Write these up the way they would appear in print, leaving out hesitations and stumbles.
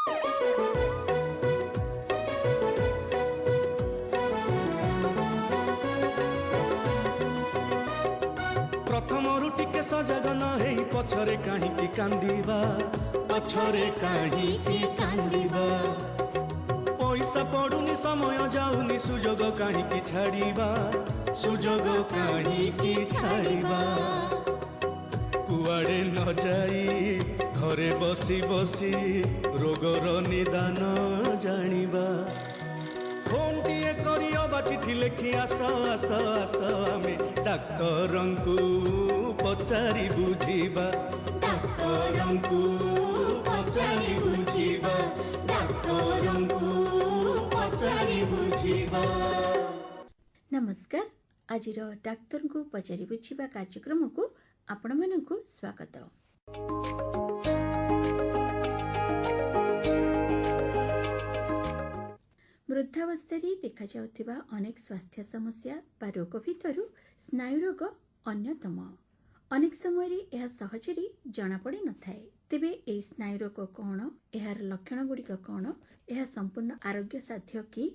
ପ୍ରଥମରୁ ଟିକେ ସଜାଗ ନ ହେଇ ପଛରେ କାହିଁକି କାନ୍ଦିବା, ପଛରେ କାହିଁକି କାନ୍ଦିବା। ପଇସା ପଡୁନି, ସମୟ ଯାଉନି, ସୁଯୋଗ କାହିଁକି ଛାଡ଼ିବା, ସୁଯୋଗ କାହିଁକି ଛାଡ଼ିବା। କୁଆଡ଼େ ନ ଯାଇ ଘରେ ବସି ବସି ରୋଗର ନିଦାନ ଜାଣିବା। ଫୋନଟିଏ କରି ଅବା ଚିଠି ଲେଖି ଆସ ଆସ ଆସ, ଆମେ ଡାକ୍ତରଙ୍କୁ ପଚାରି ବୁଝିବା, ଡାକ୍ତରଙ୍କୁ ପଚାରି ବୁଝିବା, ଡାକ୍ତରଙ୍କୁ ପଚାରି ବୁଝିବା। ନମସ୍କାର, ଆଜିର ଡାକ୍ତରଙ୍କୁ ପଚାରି ବୁଝିବା କାର୍ଯ୍ୟକ୍ରମକୁ ଆପଣମାନଙ୍କୁ ସ୍ୱାଗତ। ବୃଦ୍ଧାବସ୍ଥାରେ ଦେଖାଯାଉଥିବା ଅନେକ ସ୍ୱାସ୍ଥ୍ୟ ସମସ୍ୟା ବା ରୋଗ ଭିତରୁ ସ୍ନାୟୁ ରୋଗ ଅନ୍ୟତମ। ଅନେକ ସମୟରେ ଏହା ସହଜରେ ଜଣାପଡ଼ି ନଥାଏ। ତେବେ ଏହି ସ୍ନାୟୁ ରୋଗ କ'ଣ, ଏହାର ଲକ୍ଷଣ ଗୁଡ଼ିକ କ'ଣ, ଏହା ସମ୍ପୂର୍ଣ୍ଣ ଆରୋଗ୍ୟ ସାଧ୍ୟ କି,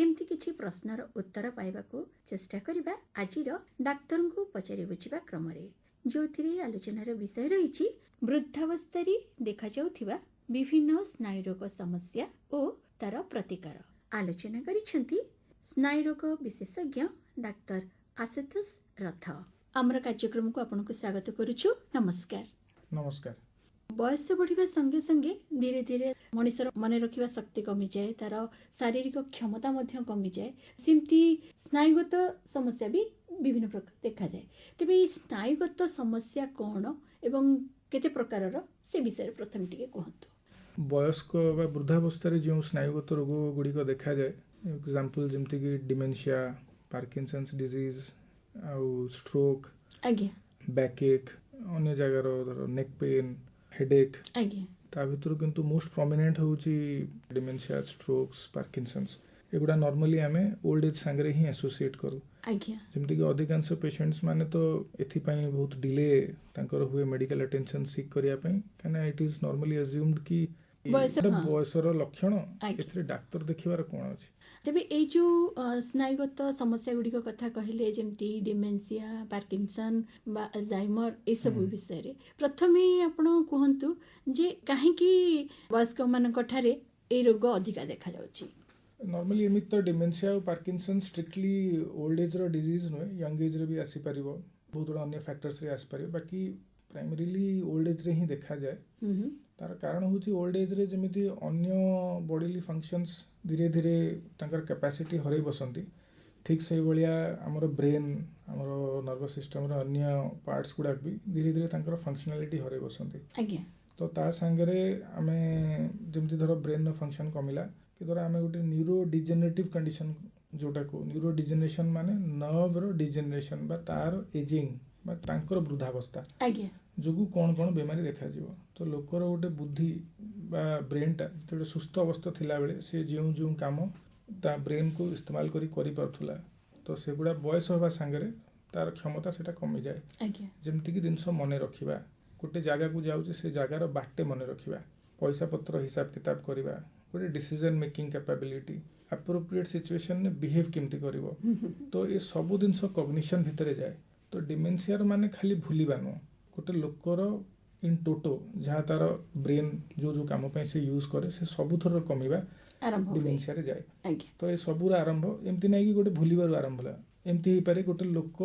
ଏମିତି କିଛି ପ୍ରଶ୍ନର ଉତ୍ତର ପାଇବାକୁ ଚେଷ୍ଟା କରିବା ଆଜିର ଡାକ୍ତରଙ୍କୁ ପଚାରି ବୁଝିବା କ୍ରମରେ, ଯେଉଁଥିରେ ଆଲୋଚନାର ବିଷୟ ରହିଛି ବୃଦ୍ଧାବସ୍ଥାରେ ଦେଖାଯାଉଥିବା ବିଭିନ୍ନ ସ୍ନାୟୁ ରୋଗ ସମସ୍ୟା ଓ ତାର ପ୍ରତିକାର। ଆଲୋଚନା କରିଛନ୍ତି ସ୍ନାୟୁ ରୋଗ ବିଶେଷଜ୍ଞ ଡାକ୍ତର ଆଶୁତୋଷ ରଥ। ଆମର କାର୍ଯ୍ୟକ୍ରମକୁ ଆପଣଙ୍କୁ ସ୍ୱାଗତ କରୁଛୁ। ନମସ୍କାର। ନମସ୍କାର। ବୟସ ବଢ଼ିବା ସଙ୍ଗେ ସଙ୍ଗେ ଧୀରେ ଧୀରେ ମଣିଷର ମନେ ରଖିବା ଶକ୍ତି କମିଯାଏ, ତାର ଶାରୀରିକ କ୍ଷମତା ମଧ୍ୟ କମିଯାଏ, ସେମିତି ସ୍ନାୟୁଗତ ସମସ୍ୟା ବି ବିଭିନ୍ନ ପ୍ରକାର ଦେଖାଯାଏ। ତେବେ ଏଇ ସ୍ନାୟୁଗତ ସମସ୍ୟା କ'ଣ ଏବଂ କେତେ ପ୍ରକାରର, ସେ ବିଷୟରେ ପ୍ରଥମେ ଟିକେ କୁହନ୍ତୁ। ବୟସ୍କ ବା ବୃଦ୍ଧାବସ୍ଥାରେ ଯେଉଁ ସ୍ନାୟୁଗତ ରୋଗ ଗୁଡ଼ିକ ଦେଖାଯାଏ, ଏକ୍ଜାମ୍ପଲ୍ ଯେମିତିକି ଡିମେନ୍ସିଆ, ପାର୍କିନସନ୍ସ ଡିଜିଜ୍ ଆଉ ଷ୍ଟ୍ରୋକ୍, ଆଜ୍ଞା, ବ୍ୟାକ୍ ଏକ, ଅନ୍ୟ ଜାଗାର ଧର ନେକ୍ ପେନ୍, ହେଡେକ୍, ଆଜ୍ଞା, ତା ଭିତରୁ କିନ୍ତୁ ମୋଷ୍ଟ ପ୍ରମିନେଣ୍ଟ ହେଉଛି ଡିମେନ୍ସିଆ, ଷ୍ଟ୍ରୋକ୍ସ, ପାର୍କିନସନ୍ସ। ଏଗୁଡ଼ା ନର୍ମାଲି ଆମେ ଓଲ୍ଡ ଏଜ୍ ସାଙ୍ଗରେ ହିଁ ଆସୋସିଏଟ୍ କରୁ। ଆଜ୍ଞା, ଯେମିତିକି ଅଧିକାଂଶ ପେସେଣ୍ଟସ୍ ମାନେ ତ ଏଥିପାଇଁ ବହୁତ ଡିଲେ ତାଙ୍କର ହୁଏ ମେଡିକାଲ ଆଟେନସନ୍ ସିକ୍ କରିବା ପାଇଁ, କାହିଁକିନା it is normally ଆଜ୍ୟୁମ୍ଡ କି ବୟସ, ଏଇଟା ହଁ। ବୟସର ଲକ୍ଷଣ, ଆଜ୍ଞା। ଏଥିରେ ଡାକ୍ତର ଦେଖିବାର କ'ଣ ଅଛି। ତେବେ ଏଇ ଯୋଉ ସ୍ନାୟୁଗତ ସମସ୍ୟା ଗୁଡ଼ିକ କଥା କହିଲେ, ଯେମିତି ଡିମେନ୍ସିଆ, ପାର୍କିନସନ୍ ବା ଆଲଜାଇମର, ଏସବୁ ବିଷୟରେ ପ୍ରଥମେ ଆପଣ କୁହନ୍ତୁ ଯେ କାହିଁକି ବୟସ୍କମାନଙ୍କ ଠାରେ ଏଇ ରୋଗ ଅଧିକା ଦେଖାଯାଉଛି। ନର୍ମାଲି ଏମିତି ତ ଡିମେନ୍ସିଆ ଆଉ ପାର୍କିନସନ୍ ଷ୍ଟ୍ରିକ୍ଟଲି ଓଲ୍ଡ ଏଜ୍ର ଡିଜିଜ୍ ନୁହେଁ, ୟଙ୍ଗ ଏଜ୍ରେ ବି ଆସିପାରିବ, ବହୁତ ଗୁଡ଼ା ଅନ୍ୟ ଫ୍ୟାକ୍ଟର୍ସରେ ଆସିପାରିବ, ବାକି ପ୍ରାଇମେରିଲି ଓଲ୍ଡ ଏଜ୍ରେ ହିଁ ଦେଖାଯାଏ। ହୁଁ ହୁଁ ତାର କାରଣ ହେଉଛି ଓଲ୍ଡ ଏଜ୍ରେ ଯେମିତି ଅନ୍ୟ ବଡିଲି ଫଙ୍କସନ୍ସ ଧୀରେ ଧୀରେ ତାଙ୍କର କାପାସିଟି ହରାଇ ବସନ୍ତି, ଠିକ୍ ସେଇଭଳିଆ ଆମର ବ୍ରେନ୍, ଆମର ନର୍ଭସ୍ ସିଷ୍ଟମର ଅନ୍ୟ ପାର୍ଟସ୍ ଗୁଡ଼ାକ ବି ଧୀରେ ଧୀରେ ତାଙ୍କର ଫଙ୍କସନାଲିଟି ହରାଇ ବସନ୍ତି। ଆଜ୍ଞା, ତ ତା ସାଙ୍ଗରେ ଆମେ ଯେମିତି ଧର ବ୍ରେନ୍ର ଫଙ୍କସନ୍ କମିଲା କି ଧର ଆମେ ଗୋଟେ ନ୍ୟୁରୋ ଡିଜେନେରେଟିଭ୍ କଣ୍ଡିସନ୍, ଯେଉଁଟାକୁ ନ୍ୟୁରୋ ଡିଜେନେରେସନ୍ ମାନେ ନର୍ଭର ଡିଜେନେରେସନ୍ ବା ତାର ଏଜିଂ ବା ତାଙ୍କର ବୃଦ୍ଧାବସ୍ଥା ଆଜ୍ଞା, ଯୋଗୁଁ କ'ଣ କ'ଣ ବେମାରୀ ଦେଖାଯିବ। ତ ଲୋକର ଗୋଟେ ବୁଦ୍ଧି ବା ବ୍ରେନ୍ଟା ଯେତେବେଳେ ସୁସ୍ଥ ଅବସ୍ଥା ଥିଲାବେଳେ ସେ ଯେଉଁ ଯେଉଁ କାମ ତା ବ୍ରେନ୍କୁ ଇସ୍ତେମାଲ କରି କରିପାରୁଥିଲା, ତ ସେଗୁଡ଼ା ବୟସ ହେବା ସାଙ୍ଗରେ ତାର କ୍ଷମତା ସେଇଟା କମିଯାଏ। ଆଜ୍ଞା, ଯେମିତିକି ଜିନିଷ ମନେ ରଖିବା, ଗୋଟେ ଜାଗାକୁ ଯାଉଛି ସେ ଜାଗାର ବାଟେ ମନେ ରଖିବା, ପଇସା ପତ୍ର ହିସାବ କିତାବ କରିବା, ଗୋଟେ ଡିସିଜନ୍ ମେକିଂ କ୍ୟାପାବିଲିଟି, ଆପ୍ରୋପ୍ରିଏଟ୍ ସିଚୁଏସନ୍ରେ ବିହେଭ୍ କେମିତି କରିବ, ତ ଏ ସବୁ ଜିନିଷ କଗ୍ନିସନ୍ ଭିତରେ ଯାଏ। ତ ଡିମେନ୍ସିଆର ମାନେ ଖାଲି ଭୁଲିବା ନୁହଁ, ଗୋଟେ ଲୋକର ଇନ୍ ଟୋଟୋ ଯାହା ତାର ବ୍ରେନ୍ ଯେଉଁ ଯେଉଁ କାମ ପାଇଁ ସେ ୟୁଜ୍ କରେ ସେ ସବୁଥରର କମିବା ଆରମ୍ଭ ହୁଏ। ଡିମେନ୍ସିଆରେ ଯାଏ। ଆଜ୍ଞା, ତ ଏ ସବୁର ଆରମ୍ଭ ଏମିତି ନାହିଁ କି ଗୋଟେ ଭୁଲିବାରୁ ଆରମ୍ଭ ହେଲା, ଏମିତି ହେଇପାରେ ଗୋଟେ ଲୋକ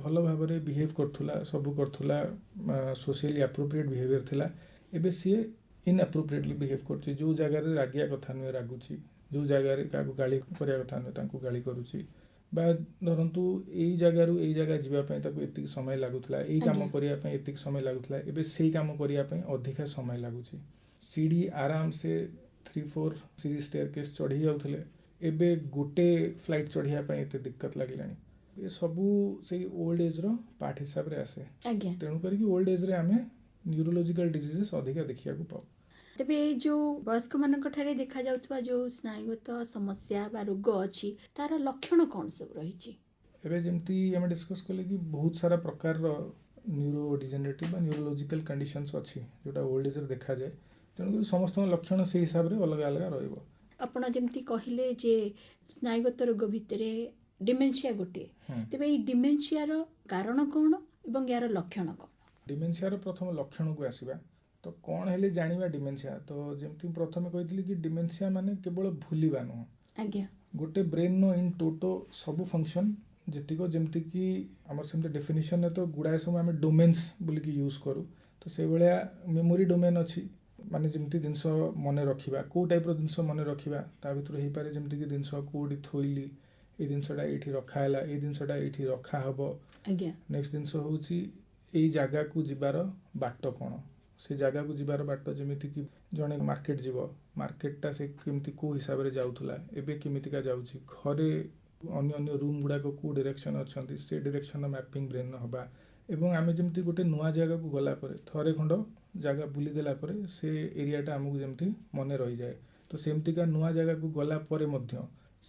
ଭଲ ଭାବରେ ବିହେଭ୍ କରୁଥିଲା, ସବୁ କରୁଥିଲା, ସୋସିଆଲି ଆପ୍ରୋପ୍ରିଏଟ୍ ବିହେଭିଅର୍ ଥିଲା, ଏବେ ସିଏ ଇନ୍ଆପ୍ରୋପ୍ରିଏଟଲି ବିହେଭ୍ କରୁଛି। ଯେଉଁ ଜାଗାରେ ରାଗିବା କଥା ନୁହେଁ ରାଗୁଛି, ଯେଉଁ ଜାଗାରେ କାହାକୁ ଗାଳି କରିବା କଥା ନୁହେଁ ତାଙ୍କୁ ଗାଳି କରୁଛି, ବା ଧରନ୍ତୁ ଏଇ ଜାଗାରୁ ଏଇ ଜାଗା ଯିବା ପାଇଁ ତାକୁ ଏତିକି ସମୟ ଲାଗୁଥିଲା, ଏଇ କାମ ଆଜ୍ଞା। କରିବା ପାଇଁ ଏତିକି ସମୟ ଲାଗୁଥିଲା, ଏବେ ସେଇ କାମ କରିବା ପାଇଁ ଅଧିକା ସମୟ ଲାଗୁଛି। ସିଢ଼ି ଆରାମସେ 3-4 ସିଢ଼ି ଷ୍ଟେୟାରକେସ୍ ଚଢ଼ି ଯାଉଥିଲେ, ଏବେ ଗୋଟେ ଫ୍ଲାଇଟ୍ ଚଢ଼ିବା ପାଇଁ ଏତେ ଦିକ୍କତ ଲାଗିଲାଣି। ଏ ସବୁ ସେଇ ଓଲ୍ଡ ଏଜ୍ର ପାର୍ଟ ହିସାବରେ ଆସେ। ଆଜ୍ଞା, ତେଣୁ କରିକି ଓଲ୍ଡ ଏଜ୍ରେ ଆମେ ନ୍ୟୁରୋଲୋଜିକାଲ ଡିଜିଜେସ୍ ଅଧିକା ଦେଖିବାକୁ ପାଉ। ତେବେ ଏଇ ଯୋଉ ବୟସ୍କମାନଙ୍କ ଠାରେ ଦେଖାଯାଉଥିବା ଯୋଉ ସ୍ନାୟୁଗତ ସମସ୍ୟା ବା ରୋଗ ଅଛି, ତାର ଲକ୍ଷଣ କ'ଣ ସବୁ ରହିଛି? ଏବେ ଯେମିତି ଆମେ ଡିସ୍କସ୍ କଲେ କି ବହୁତ ସାରା ପ୍ରକାରର ନ୍ୟୁରୋ ଡିଜେନେରେଟିଭ୍ ବା ନ୍ୟୁରୋଲୋଜିକାଲ କଣ୍ଡିସନ୍ସ ଅଛି ଯେଉଁଟା ଓଲ୍ଡ ଏଜ୍ରେ ଦେଖାଯାଏ। ତେଣୁକରି ସମସ୍ତଙ୍କ ଲକ୍ଷଣ ସେଇ ହିସାବରେ ଅଲଗା ଅଲଗା ରହିବ। ଆପଣ ଯେମିତି କହିଲେ ଯେ ସ୍ନାୟୁଗତ ରୋଗ ଭିତରେ ଡିମେନ୍ସିଆ ଗୋଟିଏ, ତେବେ ଏଇ ଡିମେନ୍ସିଆର କାରଣ କ'ଣ ଏବଂ ଏହାର ଲକ୍ଷଣ କ'ଣ? ଡିମେନ୍ସିଆର ପ୍ରଥମ ଲକ୍ଷଣକୁ ଆସିବା ତ କ'ଣ ହେଲେ ଜାଣିବା ଡିମେନ୍ସିଆ। ତ ଯେମିତି ମୁଁ ପ୍ରଥମେ କହିଥିଲି କି ଡିମେନ୍ସିଆ ମାନେ କେବଳ ଭୁଲିବା ନୁହଁ। ଗୋଟେ ବ୍ରେନ୍ର ଇନ୍ ଟୋଟୋ ସବୁ ଫଙ୍କସନ୍ ଯେତିକ, ଯେମିତିକି ଆମର ସେମିତି ଡେଫିନେସନରେ ତ ଗୁଡ଼ାଏ ସବୁ ଆମେ ଡୋମେନ୍ସ ବୋଲିକି ୟୁଜ୍ କରୁ, ତ ସେଇଭଳିଆ ମେମୋରି ଡୋମେନ୍ ଅଛି, ମାନେ ଯେମିତି ଜିନିଷ ମନେ ରଖିବା, କେଉଁ ଟାଇପ୍ର ଜିନିଷ ମନେ ରଖିବା, ତା ଭିତରୁ ହେଇପାରେ ଯେମିତିକି ଜିନିଷ କେଉଁଠି ଥୋଇଲି, ଏଇ ଜିନିଷଟା ଏଇଠି ରଖା ହେଲା, ଏଇ ଜିନିଷଟା ଏଇଠି ରଖା ହବ। ନେକ୍ସଟ ଜିନିଷ ହେଉଛି ଏଇ ଜାଗାକୁ ଯିବାର ବାଟ କ'ଣ, ସେ ଜାଗାକୁ ଯିବାର ବାଟ, ଯେମିତିକି ଜଣେ ମାର୍କେଟ ଯିବ, ମାର୍କେଟଟା ସେ କେମିତି କେଉଁ ହିସାବରେ ଯାଉଥିଲା, ଏବେ କେମିତିକା ଯାଉଛି, ଘରେ ଅନ୍ୟ ଅନ୍ୟ ରୁମ୍ ଗୁଡ଼ାକ କେଉଁ ଡିରେକ୍ସନ୍ ଅଛନ୍ତି, ସେ ଡିରେକ୍ସନ୍ର ମ୍ୟାପିଂ ବ୍ରେନ୍ର ହେବା। ଏବଂ ଆମେ ଯେମିତି ଗୋଟେ ନୂଆ ଜାଗାକୁ ଗଲା ପରେ ଥରେ ଖଣ୍ଡ ଜାଗା ବୁଲିଦେଲା ପରେ ସେ ଏରିଆଟା ଆମକୁ ଯେମିତି ମନେ ରହିଯାଏ, ତ ସେମିତିକା ନୂଆ ଜାଗାକୁ ଗଲା ପରେ ମଧ୍ୟ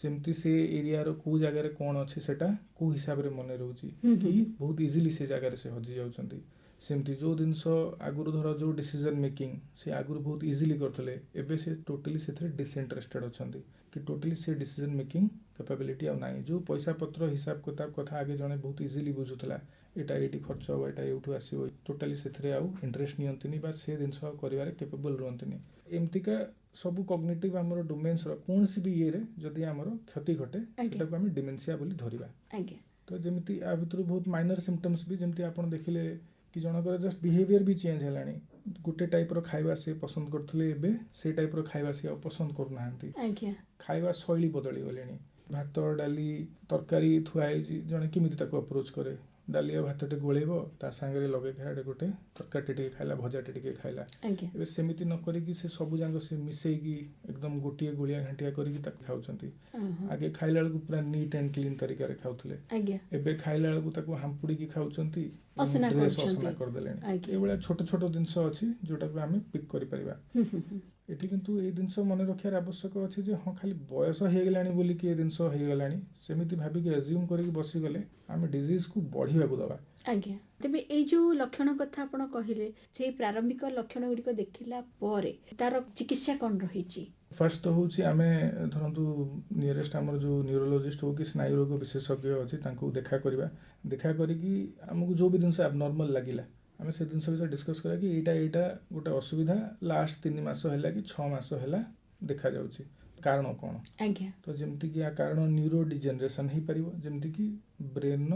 ସେମିତି ସେ ଏରିଆର କେଉଁ ଜାଗାରେ କ'ଣ ଅଛି ସେଟା କେଉଁ ହିସାବରେ ମନେ ରହୁଛି କି ବହୁତ ଇଜିଲି ସେ ଜାଗାରେ ସେ ହଜି ଯାଉଛନ୍ତି। ସେମିତି ଯେଉଁ ଜିନିଷ ଆଗରୁ ଧର ଯେଉଁ ଡିସିଜନ୍ ମେକିଂ ସେ ଆଗରୁ ବହୁତ ଇଜିଲି କରୁଥିଲେ, ଏବେ ସେ ଟୋଟାଲି ସେଥିରେ ଡିସଇଣ୍ଟରେଷ୍ଟେଡ୍ ଅଛନ୍ତି କି ଟୋଟାଲି ସେ ଡିସିଜନ୍ ମେକିଂ କ୍ୟାପାବିଲିଟି ଆଉ ନାହିଁ। ଯେଉଁ ପଇସା ପତ୍ର ହିସାବ କିତାବ କଥା ଆଗେ ଜଣେ ବହୁତ ଇଜିଲି ବୁଝୁଥିଲା, ଏଇଟା ଏଇଠି ଖର୍ଚ୍ଚ ହେବ, ଏଇଟା ଏଇଠୁ ଆସିବ, ଟୋଟାଲି ସେଥିରେ ଆଉ ଇଣ୍ଟରେଷ୍ଟ ନିଅନ୍ତିନି ବା ସେ ଜିନିଷ ଆଉ କରିବାରେ କେପେବଲ୍ ରୁହନ୍ତିନି। ଏମିତିକା ସବୁ କଗ୍ନିଟିଭ୍ ଆମର ଡୋମେନ୍ସର କୌଣସି ବି ଇଏରେ ଯଦି ଆମର କ୍ଷତି ଘଟେ ସେଟାକୁ ଆମେ ଡିମେନ୍ସିଆ ବୋଲି ଧରିବା। ତ ଯେମିତି ଆ ଭିତରୁ ବହୁତ ମାଇନର ସିମ୍ପଟମ୍ସ ବି, ଯେମିତି ଆପଣ ଦେଖିଲେ କି ଜଣଙ୍କର ଜଷ୍ଟ ବିହେଭିଅର ବି ଚେଞ୍ଜ ହେଲାଣି, ଗୋଟେ ଟାଇପ୍ର ଖାଇବା ସେ ପସନ୍ଦ କରୁଥିଲେ, ଏବେ ସେଇ ଟାଇପ୍ର ଖାଇବା ସେ ଆଉ ପସନ୍ଦ କରୁନାହାନ୍ତି। ଖାଇବା ଶୈଳୀ ବଦଳିଗଲେଣି, ଭାତ ଡାଲି ତରକାରୀ ଥୁଆ ହେଇଛି, ଜଣେ କେମିତି ତାକୁ ଆପ୍ରୋଚ୍ କରେ, ଡାଲି ଆଉ ଭାତଟେ ଗୋଳେଇବ, ତା ସାଙ୍ଗରେ ଲଗେଇ ଖାଇବା ଗୋଟେ ତରକାରୀଟେ ଟିକେ ଖାଇଲା, ଭଜାଟେ ଟିକେ ଖାଇଲା। ଏବେ ସେମିତି ନ କରିକି ସେ ସବୁ ଯାକ ସେ ମିଶେଇକି ଏକଦମ ଗୋଟିଏ ଗୋଳିଆ ଘାଣ୍ଟିଆ କରିକି ତାକୁ ଖାଉଛନ୍ତି। ଆଗେ ଖାଇଲା ବେଳକୁ ପୁରା ନିଟ୍ ଆଣ୍ଡ କ୍ଲିନ୍ ତରିକାରେ ଖାଉଥିଲେ, ଏବେ ଖାଇଲା ବେଳକୁ ତାକୁ ହାମ୍ପୁଡ଼ିକି ଖାଉଛନ୍ତି, ଡ୍ରେସ୍ ଅସନା କରିଦେଲେଣି। ଏଇଭଳିଆ ଛୋଟ ଛୋଟ ଜିନିଷ ଅଛି ଯୋଉଟାକୁ ଆମେ ପିକ୍ କରିପାରିବା। ଏଠି କିନ୍ତୁ ଏଇ ଜିନିଷ ମନେ ରଖିବାର ଆବଶ୍ୟକ ଅଛି ଯେ ହଁ ଖାଲି ବୟସ ହେଇଗଲାଣି ବୋଲିକି ଏ ଜିନିଷ ହେଇଗଲାଣି ସେମିତି ଭାବିକି ଆଜ୍ୟୁମ୍ କରିକି ବସିଗଲେ ଆମେ ଡିଜିଜ୍କୁ ବଢ଼ିବାକୁ ଦେବା। ଆଜ୍ଞା, ତେବେ ଏଇ ଯୋଉ ଲକ୍ଷଣ କଥା ଆପଣ କହିଲେ, ସେଇ ପ୍ରାରମ୍ଭିକ ଲକ୍ଷଣ ଗୁଡ଼ିକ ଦେଖିଲା ପରେ ତାର ଚିକିତ୍ସା କ'ଣ ରହିଛି? ଫାର୍ଷ୍ଟ ତ ହେଉଛି ଆମେ ଧରନ୍ତୁ ନିୟରେଷ୍ଟ ଆମର ଯେଉଁ ନ୍ୟୁରୋଲୋଜିଷ୍ଟ ହଉ କି ସ୍ନାୟୁ ରୋଗ ବିଶେଷଜ୍ଞ ଅଛି ତାଙ୍କୁ ଦେଖା କରିବା। ଦେଖା କରିକି ଆମକୁ ଯେଉଁ ବି ଜିନିଷ ଆବନର୍ମାଲ ଲାଗିଲା ଆମେ ସେ ଜିନିଷ ବିଷୟରେ ଡିସ୍କସ୍ କରିବା କି ଏଇଟା ଏଇଟା ଗୋଟେ ଅସୁବିଧା ଲାଷ୍ଟ 3 ମାସ ହେଲା କି 6 ମାସ ହେଲା ଦେଖାଯାଉଛି, କାରଣ କ'ଣ? ତ ଯେମିତିକି ୟା କାରଣ ନ୍ୟୁରୋ ଡିଜେନେରେସନ୍ ହେଇପାରିବ, ଯେମିତିକି ବ୍ରେନ୍ର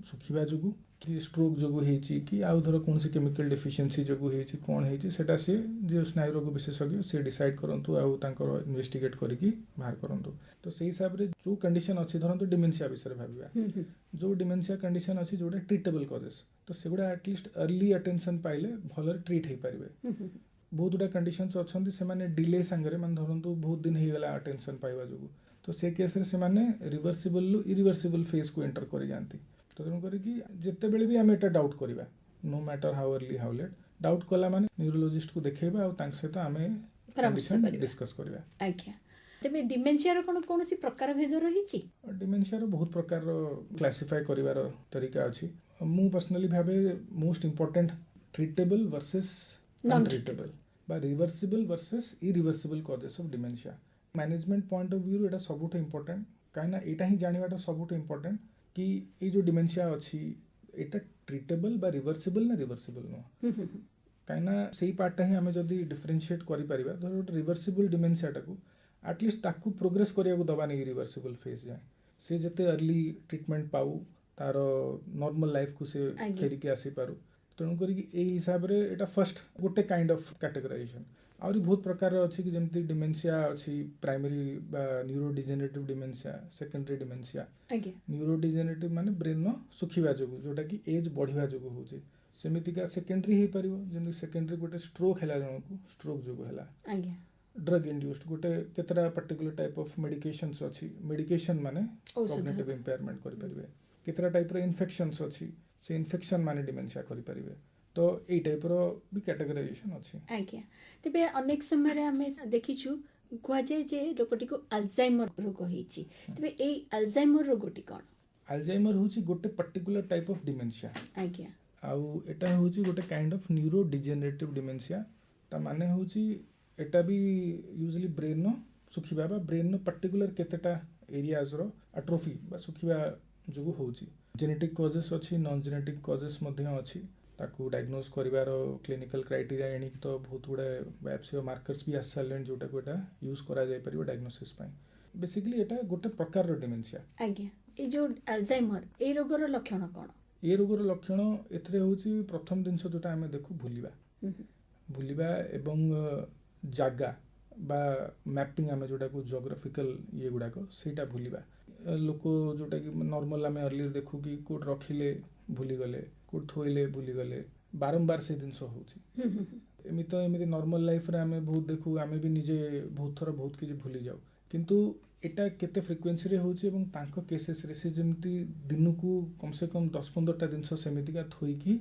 ଶୁଖିବା ଯୋଗୁଁ କି ଷ୍ଟ୍ରୋକ୍ ଯୋଗୁଁ ହେଇଛି କି ଆଉ ଧର କୌଣସି କେମିକାଲ ଡେଫିସିଏନ୍ସି ଯୋଗୁଁ ହେଇଛି, କ'ଣ ହେଇଛି ସେଟା ସିଏ ଯେଉଁ ସ୍ନାୟୁ ରୋଗ ବିଶେଷଜ୍ଞ ସିଏ ଡିସାଇଡ୍ କରନ୍ତୁ ଆଉ ତାଙ୍କର ଇନଭେଷ୍ଟିଗେଟ୍ କରିକି ବାହାର କରନ୍ତୁ। ତ ସେଇ ହିସାବରେ ଯେଉଁ କଣ୍ଡିସନ୍ ଅଛି, ଧରନ୍ତୁ ଡିମେନ୍ସିଆ ବିଷୟରେ ଭାବିବା, ଯେଉଁ ଡିମେନ୍ସିଆ କଣ୍ଡିସନ୍ ଅଛି ଯେଉଁଟା ଟ୍ରିଟେବଲ୍ କଜେସ୍, ତ ସେଗୁଡ଼ା ଆଟଲିଷ୍ଟ ଅର୍ଲି ଆଟେନସନ୍ ପାଇଲେ ଭଲରେ ଟ୍ରିଟ୍ ହେଇପାରିବେ। ବହୁତ ଗୁଡ଼ା କଣ୍ଡିସନ୍ସ ଅଛନ୍ତି ସେମାନେ ଡିଲେ ସାଙ୍ଗରେ, ମାନେ ଧରନ୍ତୁ ବହୁତ ଦିନ ହେଇଗଲା ଆଟେନସନ୍ ପାଇବା ଯୋଗୁଁ, ତ ସେ କେସ୍ରେ ସେମାନେ ରିଭର୍ସିବଲ୍ରୁ ଇରିଭର୍ସିବଲ୍ ଫେଜ୍କୁ ଏଣ୍ଟର କରିଯାଆନ୍ତି। ତ ତେଣୁ କରିକି ଯେତେବେଳେ ବି ଆମେ ଏଇଟା ଡାଉଟ୍ କରିବା, no matter how early how late, doubt କଲା ମାନେ ନ୍ୟୁରୋଲୋଜିଷ୍ଟକୁ ଦେଖେଇବା ଆଉ ତାଙ୍କ ସହିତ ଆମେ କଣ୍ଡିସନ୍ ଡିସ୍କସ୍ କରିବା। ଆଜ୍ଞା, ତେବେ ଡିମେନ୍ସିଆର କ'ଣ କୌଣସି ପ୍ରକାର ଭେଦ ରହିଛି? ଡିମେନ୍ସିଆର ବହୁତ ପ୍ରକାରର କ୍ଲାସିଫାଏ କରିବାର ତରିକା ଅଛି। ମୁଁ ପର୍ସନାଲି ଭାବେ most important treatable versus untreatable ବା reversible versus irreversible causes of dementia. Management point of ଭ୍ୟୁରୁ ଏଇଟା ସବୁଠୁ ଇମ୍ପୋର୍ଟାଣ୍ଟ, କାହିଁକିନା ଏଇଟା ହିଁ ଜାଣିବାଟା ସବୁଠୁ ଇମ୍ପୋର୍ଟାଣ୍ଟ କି ଏଇ ଯେଉଁ ଡିମେନ୍ସିଆ ଅଛି ଏଇଟା ଟ୍ରିଟେବଲ୍ ବା ରିଭର୍ସିବଲ୍ ନା ରିଭର୍ସିବଲ୍ ନୁହଁ। କାହିଁକିନା ସେଇ ପାର୍ଟଟା ହିଁ ଆମେ ଯଦି ଡିଫରେନ୍ସିଏଟ୍ କରିପାରିବା, ଧର ଗୋଟେ ରିଭର୍ସିବଲ୍ ଡିମେନ୍ସିଆଟାକୁ ଆଟଲିଷ୍ଟ ତାକୁ ପ୍ରୋଗ୍ରେସ୍ କରିବାକୁ ଦେବାନି ରିଭର୍ସିବଲ୍ ଫେଜ୍ ଯାଏଁ, ସେ ଯେତେ ଅର୍ଲି ଟ୍ରିଟମେଣ୍ଟ ପାଉ ତାର ନର୍ମାଲ ଲାଇଫକୁ ସେ ଫେରିକି ଆସିପାରୁ। ତେଣୁ କରିକି ଏଇ ହିସାବରେ ଏଇଟା ଫାର୍ଷ୍ଟ ଗୋଟେ କାଇଣ୍ଡ ଅଫ୍ କାଟେଗୋରାଇଜେସନ୍। ଆହୁରି ବହୁତ ପ୍ରକାରର ଅଛି କି ଯେମିତି ଡିମେନ୍ସିଆ ଅଛି ପ୍ରାଇମେରୀ ବା neuro degenerative dementia, secondary dementia. Neuro degenerative ମାନେ ବ୍ରେନ୍ର ଶୁଖିବା ଯୋଗୁଁ, ଯେଉଁଟାକି ଏଜ୍ ବଢ଼ିବା ଯୋଗୁଁ ହେଉଛି। ସେମିତିକା ସେକେଣ୍ଡାରୀ ହେଇପାରିବ, ଯେମିତି ସେକେଣ୍ଡାରୀ ଗୋଟେ ଷ୍ଟ୍ରୋକ୍ ହେଲା ଜଣକୁ, ଷ୍ଟ୍ରୋକ୍ ଯୋଗୁଁ ହେଲା। ଡ୍ରଗ୍ ଇଣ୍ଡ୍ୟୁସ୍ଡ ଗୋଟେ କେତେଟା ପର୍ଟିକୁଲାର ଟାଇପ୍ ଅଫ୍ ମେଡିକେସନ୍ସ ଅଛି, ମେଡିକେସନ୍ ମାନେ କଗ୍ନିଟିଭ୍ ଇମ୍ପେୟାରମେଣ୍ଟ କରିପାରିବେ। କେତେଟା ଟାଇପ୍ର ଇନଫେକ୍ସନ୍ସ ଅଛି, ସେ ଇନଫେକ୍ସନ୍ ମାନେ ଡିମେନ୍ସିଆ କରିପାରିବେ। ତ ଏଇ ଟାଇପ୍ର ବି କ୍ୟାଟେଗୋରାଇଜେସନ୍ ଅଛି। ଆଜ୍ଞା, ତେବେ ଅନେକ ସମୟରେ ଆମେ ଦେଖିଛୁ କୁହାଯାଏ ଯେ ଲୋକଟିକୁ ଆଲଜାଇମର ରୋଗ ହେଇଛି, ତେବେ ଏଇ ଆଲଜାଇମର ରୋଗଟି କ'ଣ? ଆଲଜାଇମର ହେଉଛି ଗୋଟେ ପର୍ଟିକୁଲାର ଟାଇପ୍ ଅଫ୍ ଡିମେନ୍ସିଆ। ଆଉ ଏଟା ହେଉଛି ଗୋଟେ kind of neuro degenerative dementia. ତା ମାନେ ହେଉଛି ଏଟା ବି ୟୁଜଲି ବ୍ରେନ୍ର ଶୁଖିବା ବା ବ୍ରେନ୍ର ପର୍ଟିକୁଲାର କେତେଟା ଏରିଆଜର ଆଟ୍ରୋଫି ବା ଶୁଖିବା ଯୋଗୁଁ ହେଉଛି। ଜେନେଟିକ୍ କଜେସ୍ ଅଛି, ନନ୍ ଜେନେଟିକ୍ କଜେସ୍ ମଧ୍ୟ ଅଛି। ତାକୁ ଡାଇଗ୍ନୋଜ୍ କରିବାର କ୍ଲିନିକାଲ କ୍ରାଇଟେରିଆ ଏଣିକି ତ ବହୁତ ଗୁଡ଼ାଏ ବାୟୋପ୍ସି ମାର୍କର୍ସ ବି ଆସି ସାରିଲେଣି, ଯେଉଁଟାକୁ ଏଇଟା ୟୁଜ୍ କରାଯାଇପାରିବ ଡାଇଗ୍ନୋସିସ୍ ପାଇଁ। ବେସିକାଲି ଏଇଟା ଗୋଟେ ପ୍ରକାରର ଡିମେନ୍ସିଆ। ଆଜ୍ଞା, ଏଇ ଯୋଉ ଆଲଜାଇମର, ଏଇ ରୋଗର ଲକ୍ଷଣ କ'ଣ? ଏ ରୋଗର ଲକ୍ଷଣ ଏଥିରେ ହେଉଛି, ପ୍ରଥମ ଜିନିଷ ଯେଉଁଟା ଆମେ ଦେଖୁ, ଭୁଲିବା। ଭୁଲିବା ଏବଂ ଜାଗା ବା ମ୍ୟାପିଂ, ଆମେ ଯେଉଁଟାକୁ ଜିଓଗ୍ରାଫିକାଲ ଇଏ ଗୁଡ଼ାକ, ସେଇଟା ଭୁଲିବା। ଲୋକ ଯେଉଁଟାକି ନର୍ମାଲ ଆମେ ଅର୍ଲିୟର ଦେଖୁ କି କେଉଁଠି ରଖିଲେ ଭୁଲିଗଲେ, କେଉଁଠି ଥୋଇଲେ ଭୁଲିଗଲେ, ବାରମ୍ବାର ସେ ଜିନିଷ ହେଉଛି। ହୁଁ, ହୁଁ, ହୁଁ। ଏମିତି ତ ଏମିତି ନର୍ମାଲ ଲାଇଫରେ ଆମେ ବହୁତ ଦେଖୁ, ଆମେ ବି ନିଜେ ବହୁତ ଥର ବହୁତ କିଛି ଭୁଲିଯାଉ। କିନ୍ତୁ ଏଇଟା କେତେ ଫ୍ରିକ୍ୱେନ୍ସିରେ ହେଉଛି ଏବଂ ତାଙ୍କ କେସେସରେ ସେ ଯେମିତି ଦିନକୁ କମ୍ ସେ କମ୍ 10-15ଟା ଜିନିଷ ସେମିତିକା ଥୋଇକି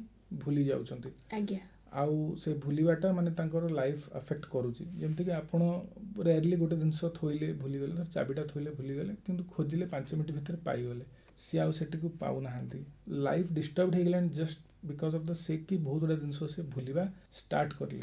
ଭୁଲି ଯାଉଛନ୍ତି। ଆଉ ସେ ଭୁଲିବାଟା ମାନେ ତାଙ୍କର ଲାଇଫ୍ ଆଫେକ୍ଟ କରୁଛି। ଯେମିତିକି ଆପଣ ରେୟାରଲି ଗୋଟେ ଜିନିଷ ଥୋଇଲେ ଭୁଲିଗଲେ, ଧର ଚାବିଟା ଥୋଇଲେ ଭୁଲିଗଲେ, କିନ୍ତୁ ଖୋଜିଲେ 5 ମିନିଟ୍ ଭିତରେ ପାଇଗଲେ। ସିଏ ଆଉ ସେଠିକୁ ପାଉନାହାନ୍ତି। ଲାଇଫ୍ ଡିଷ୍ଟର୍ବ ହେଇଗଲାଣି just because of the sake କି ବହୁତ ଗୁଡ଼ା ଜିନିଷ ସେ ଭୁଲିବା ଷ୍ଟାର୍ଟ କରିଲେ।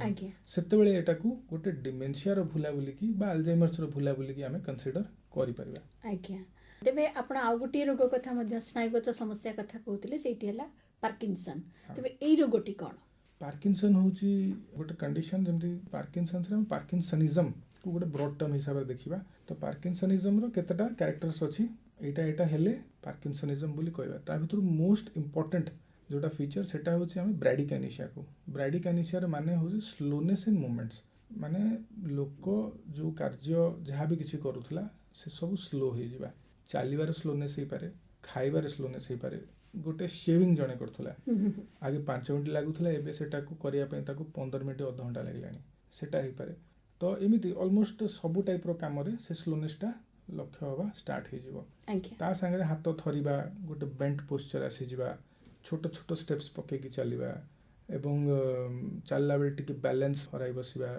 ସେତେବେଳେ ଏଟାକୁ ଗୋଟେ ଡିମେନ୍ସିଆର ଭୁଲା ବୁଲିକି ବା ଆଲଜାଇମର୍ସର ଭୁଲା ବୁଲିକି ଆମେ କନସିଡର କରିପାରିବା। ଆଜ୍ଞା, ତେବେ ଆପଣ ଆଉ ଗୋଟିଏ ରୋଗ କଥା ମଧ୍ୟ, ସ୍ନାୟୁଗତ ସମସ୍ୟା କଥା କହୁଥିଲେ, ସେଇଟି ହେଲା ପାର୍କିନସନ୍। ତେବେ ଏଇ ରୋଗଟି କ'ଣ? ପାର୍କିନସନ୍ ହେଉଛି ଗୋଟେ କଣ୍ଡିସନ। ଯେମିତି ପାର୍କିନସନ୍ସରେ ଆମେ ପାର୍କିନସନିଜମକୁ ଗୋଟେ ବ୍ରଡ୍ ଟର୍ମ ହିସାବରେ ଦେଖିବା, ତ ପାର୍କିନସନିଜମର କେତେଟା କ୍ୟାରେକ୍ଟର୍ସ ଅଛି, ଏଇଟା ଏଇଟା ହେଲେ ପାର୍କିନସନିଜମ ବୋଲି କହିବା। ତା ଭିତରୁ ମୋଷ୍ଟ ଇମ୍ପୋର୍ଟାଣ୍ଟ ଯେଉଁଟା ଫିଚର, ସେଟା ହେଉଛି ଆମେ ବ୍ରାଡିକାଇନେସିଆକୁ। ବ୍ରାଡିକାଇନେସିଆର ମାନେ ହେଉଛି ସ୍ଲୋନେସ୍ ଇନ୍ ମୁଭମେଣ୍ଟସ୍। ମାନେ ଲୋକ ଯେଉଁ କାର୍ଯ୍ୟ ଯାହା ବି କିଛି କରୁଥିଲା, ସେ ସବୁ ସ୍ଲୋ ହେଇଯିବା। ଚାଲିବାରେ ସ୍ଲୋନେସ୍ ହେଇପାରେ, ଖାଇବାରେ ସ୍ଲୋନେସ୍ ହେଇପାରେ। ଗୋଟେ ସେଭିଂ ଜଣେ କରୁଥିଲା, ହୁଁ, ହୁଁ, ହୁଁ। ଆଗେ 5 ମିନିଟ୍ ଲାଗୁଥିଲା, ଏବେ ସେଟାକୁ କରିବା ପାଇଁ ତାକୁ 15 ମିନିଟ୍, ଅଧଘଣ୍ଟା ଲାଗିଲାଣି, ସେଟା ହେଇପାରେ। ତ ଏମିତି ଅଲମୋଷ୍ଟ ସବୁ ଟାଇପ୍ର କାମରେ ସେ ସ୍ଲୋନେସ୍ଟା ଲକ୍ଷ୍ୟ ହେବା ଷ୍ଟାର୍ଟ ହେଇଯିବ। ତା ସାଙ୍ଗରେ ହାତ ଥରିବା, ଗୋଟେ ବେଣ୍ଟ ପୋଶ୍ଚର ଆସିଯିବା, ଛୋଟ ଛୋଟ ଷ୍ଟେପ୍ସ ପକେଇକି ଚାଲିବା ଏବଂ ଚାଲିଲା ବେଳେ ଟିକେ ବାଲାନ୍ସ ହରାଇ ବସିବା,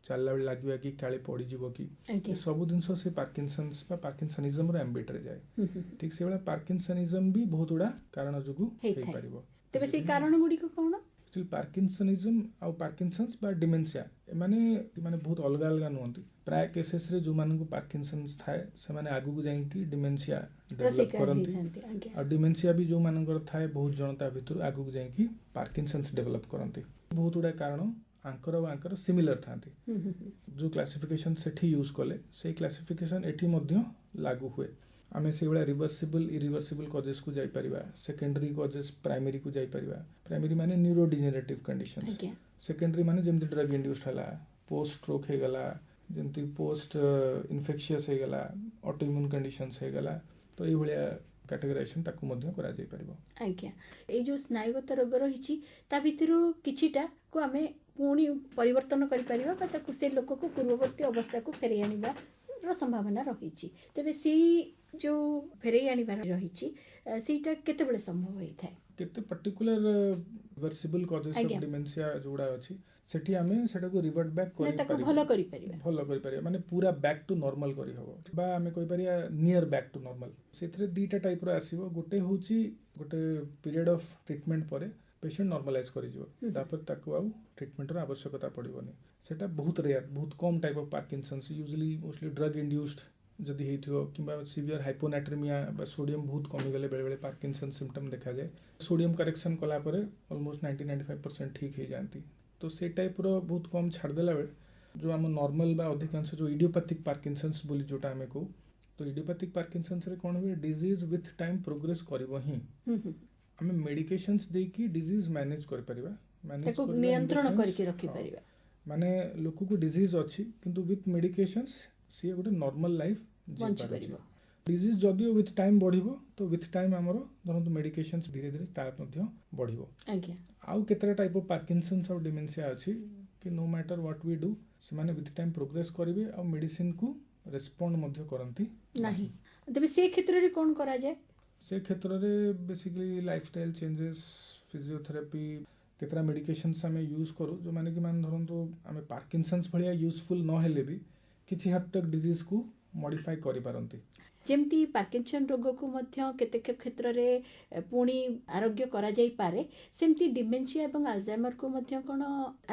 ଚାଲିଲା ବେଳେ ଲାଗିବା କି କାଳେ ପଡ଼ିଯିବ କି, ଏ ସବୁ ଜିନିଷ ସେ ପାର୍କିନସନ୍ସ ବା ପାର୍କିନସନିଜମର ଆମ୍ବିଟରେ ଯାଏ। ହୁଁ, ହୁଁ, ଠିକ୍ ସେଇଭଳିଆ ପାର୍କିନସନିଜମ ବି ବହୁତ ଗୁଡ଼ା କାରଣ ଯୋଗୁଁ ହେଇଥାଏ। ହେଇପାରିବ। ତେବେ ସେଇ କାରଣ ଗୁଡ଼ିକ କ'ଣ? ଆକ୍ଚୁଆଲି ପାର୍କିନସନିଜମ ଆଉ ପାର୍କିନସନ୍ସ ବା ଡିମେନ୍ସିଆ, ଏମାନେ ମାନେ ବହୁତ ଅଲଗା ଅଲଗା ନୁହନ୍ତି। ପ୍ରାୟ କେସେସରେ ଯେଉଁମାନଙ୍କୁ ପାର୍କିନସନ୍ସ ଥାଏ, ସେମାନେ ଆଗକୁ ଯାଇକି ଡିମେନ୍ସିଆ ର ଡେଭଲପ୍ ଶିକାର କରନ୍ତି। ହେଇଥାନ୍ତି, ଆଜ୍ଞା। ଆଉ ଡିମେନ୍ସିଆ ବି ଯେଉଁମାନଙ୍କର ଥାଏ, ବହୁତ ଜଣ ତା ଭିତରୁ ଆଗକୁ ଯାଇକି ପାର୍କିନସନ୍ସ ଡେଭଲପ୍ କରନ୍ତି। ବହୁତ ଗୁଡ଼ାଏ କାରଣ ଆଙ୍କର ଆଉ ଆଙ୍କର ସିମିଲାର ଥାନ୍ତି। ହୁଁ, ହୁଁ, ହୁଁ। ଯେଉଁ କ୍ଲାସିଫିକେସନ୍ ସେଠି ୟୁଜ୍ କଲେ, ସେଇ କ୍ଲାସିଫିକେସନ୍ ଏଠି ମଧ୍ୟ ଲାଗୁ ହୁଏ। ଆମେ ସେଇଭଳିଆ ରିଭର୍ସିବଲ୍, ଇରିଭର୍ସିବଲ୍ କଜେସ୍କୁ ଯାଇପାରିବା, ସେକେଣ୍ଡାରୀ କଜେସ୍, ପ୍ରାଇମେରୀକୁ ଯାଇପାରିବା। ପ୍ରାଇମେରୀ ମାନେ ନ୍ୟୁରୋ ଡିଜେନେରେଟିଭ୍ କଣ୍ଡିସନ୍ସ। ସେକେଣ୍ଡାରୀ ମାନେ ଯେମିତି ଡ୍ରଗ୍ ଇଣ୍ଡ୍ୟୁସ୍ଡ ହେଲା, ପୋଷ୍ଟ ଷ୍ଟ୍ରୋକ୍ ହେଇଗଲା, ଯେମିତି ପୋଷ୍ଟ ଇନଫେକ୍ସିୟସ୍ ହେଇଗଲା, ଅଟୋଇମ୍ୟୁନ୍ କଣ୍ଡିସନ୍ସ ହେଇଗଲା। ତ ଏଇଭଳିଆ କାଟେଗରାଇଜେସନ୍ ତାକୁ ମଧ୍ୟ କରାଯାଇପାରିବ। ଆଜ୍ଞା, ଏଇ ଯୋଉ ସ୍ନାୟୁଗତ ରୋଗ ରହିଛି, ତା ଭିତରୁ କିଛିଟାକୁ ଆମେ ପୁଣି ପରିବର୍ତ୍ତନ କରିପାରିବା ବା ତାକୁ ସେ ଲୋକକୁ ପୂର୍ବବର୍ତ୍ତୀ ଅବସ୍ଥାକୁ ଫେରାଇ ଆଣିବାର ସମ୍ଭାବନା ରହିଛି। ତେବେ ସେଇ ଯୋଉ ଫେରାଇ ଆଣିବାର ରହିଛି, ସେଇଟା କେତେବେଳେ ସମ୍ଭବ ହେଇଥାଏ? କେତେ particular reversible causes of dementia ଯୋଉଗୁଡ଼ା ଅଛି, ସେଠି ଆମେ ସେଟାକୁ ରିଭର୍ଟ ବ୍ୟାକ୍ ନା ତାକୁ କରିପାରିବା। ଭଲ କରିପାରିବା। ଭଲ କରିପାରିବା ମାନେ ପୁରା ବ୍ୟାକ୍ ଟୁ ନର୍ମାଲ କରିହବ ବା ଆମେ କହିପାରିବା ନିୟର ବ୍ୟାକ୍ ଟୁ ନର୍ମାଲ। ସେଥିରେ ଦୁଇଟା ଟାଇପ୍ର ଆସିବ। ଗୋଟେ ହେଉଛି ଗୋଟେ ପିରିୟଡ଼ ଅଫ୍ ଟ୍ରିଟମେଣ୍ଟ ପରେ ପେସେଣ୍ଟ ନର୍ମାଲାଇଜ୍ କରିଯିବ, ତାପରେ ତାକୁ ଆଉ ଟ୍ରିଟମେଣ୍ଟର ଆବଶ୍ୟକତା ପଡ଼ିବନି। ସେଟା ବହୁତ ରେୟାର, ବହୁତ କମ୍ type of Parkinson's. Usually mostly drug induced ଯଦି ହେଇଥିବ କିମ୍ବା ସିଭିୟର ହାଇପୋନାଟ୍ରିମିଆ ବା ସୋଡ଼ିୟମ୍ ବହୁତ କମିଗଲେ ବେଳେବେଳେ ପାର୍କିନସନ୍ ସିମ୍ପଟମ୍ ଦେଖାଯାଏ। ସୋଡ଼ିୟମ୍ କରେକ୍ସନ୍ କଲା ପରେ ଅଲମୋଷ୍ଟ 90-95% ଠିକ୍ ହେଇଯାଆନ୍ତି। ତ ସେ ଟାଇପ୍ର ବହୁତ କମ୍ ଛାଡ଼ିଦେଲା ବେଳେ ଯେଉଁ ଆମ ନର୍ମାଲ ବା ଅଧିକାଂଶ ଯେଉଁ ଇଡ଼ିଓପାଥିକ୍ ପାର୍କିନସନ୍ସ ବୋଲି ଯେଉଁଟା ଆମେ କହୁ, ତ ଇଡ଼ିଓପାଥିକ୍ ପାର୍କିନସନ୍ସରେ କ'ଣ ହୁଏ, ଡିଜିଜ୍ ୱିଥ୍ ଟାଇମ୍ ପ୍ରୋଗ୍ରେସ୍ କରିବ ହିଁ। ହୁଁ, ହୁଁ। ଆମେ ମେଡିକେସନ୍ସ ଦେଇକି ଡିଜିଜ୍ ମ୍ୟାନେଜ୍ କରିପାରିବା, ମ୍ୟାନେଜ୍ ତାକୁ କରିବା in the ନିୟନ୍ତ୍ରଣ sense, କରିକି ରଖିପାରିବା। ମାନେ ଲୋକକୁ ଡିଜିଜ୍ ଅଛି, କିନ୍ତୁ ୱିଥ୍ ମେଡିକେସନ୍ସ ସିଏ ଗୋଟେ ନର୍ମାଲ ଲାଇଫ୍ ଜିଇପାରୁଛି। ବଞ୍ଚିପାରିବ। ଡିଜିଜ୍ ଯଦିଓ ୱିଥ୍ ଟାଇମ୍ ବଢ଼ିବ, ତ ୱିଥ୍ ଟାଇମ୍ ଆମର ଧରନ୍ତୁ ମେଡିକେସନ୍ସ ଧୀରେ ଧୀରେ ତା ମଧ୍ୟ ବଢ଼ିବ। ଆଉ କେତେଟା ଟାଇପ୍ ଅଫ୍ ପାର୍କିନସନ୍ସ ଆଉ ଡିମେନ୍ସିଆ ଅଛି କି no matter what we do, ସେମାନେ ୱିଥ୍ ଟାଇମ୍ ପ୍ରୋଗ୍ରେସ୍ କରିବେ ଆଉ ମେଡିସିନକୁ ରେସ୍ପଣ୍ଡ ମଧ୍ୟ କରନ୍ତି ନାହିଁ। ତେବେ ସେ କ୍ଷେତ୍ରରେ କ'ଣ କରାଯାଏ? ସେ କ୍ଷେତ୍ରରେ ବେସିକାଲି ଲାଇଫଷ୍ଟାଇଲ୍ ଚେଞ୍ଜେସ୍, ଫିଜିଓଥେରାପି, କେତେଟା ମେଡିକେସନ୍ସ ଆମେ ୟୁଜ୍ କରୁ, ଯେଉଁମାନେ କି ମାନେ ଧରନ୍ତୁ ଆମେ ପାର୍କିନସନ୍ସ ଭଳିଆ ୟୁଜଫୁଲ୍ ନହେଲେ ବି କିଛି ହଦ ତକ ଡିଜିଜ୍କୁ ମଡିଫାଏ କରିପାରନ୍ତି। ଯେମିତି ପାର୍କିନସନ୍ ରୋଗକୁ ମଧ୍ୟ କେତେକ କ୍ଷେତ୍ରରେ ପୁଣି ଆରୋଗ୍ୟ କରାଯାଇପାରେ, ସେମିତି ଡିମେନ୍ସିଆ ଏବଂ ଆଲଜାଇମରକୁ ମଧ୍ୟ କ'ଣ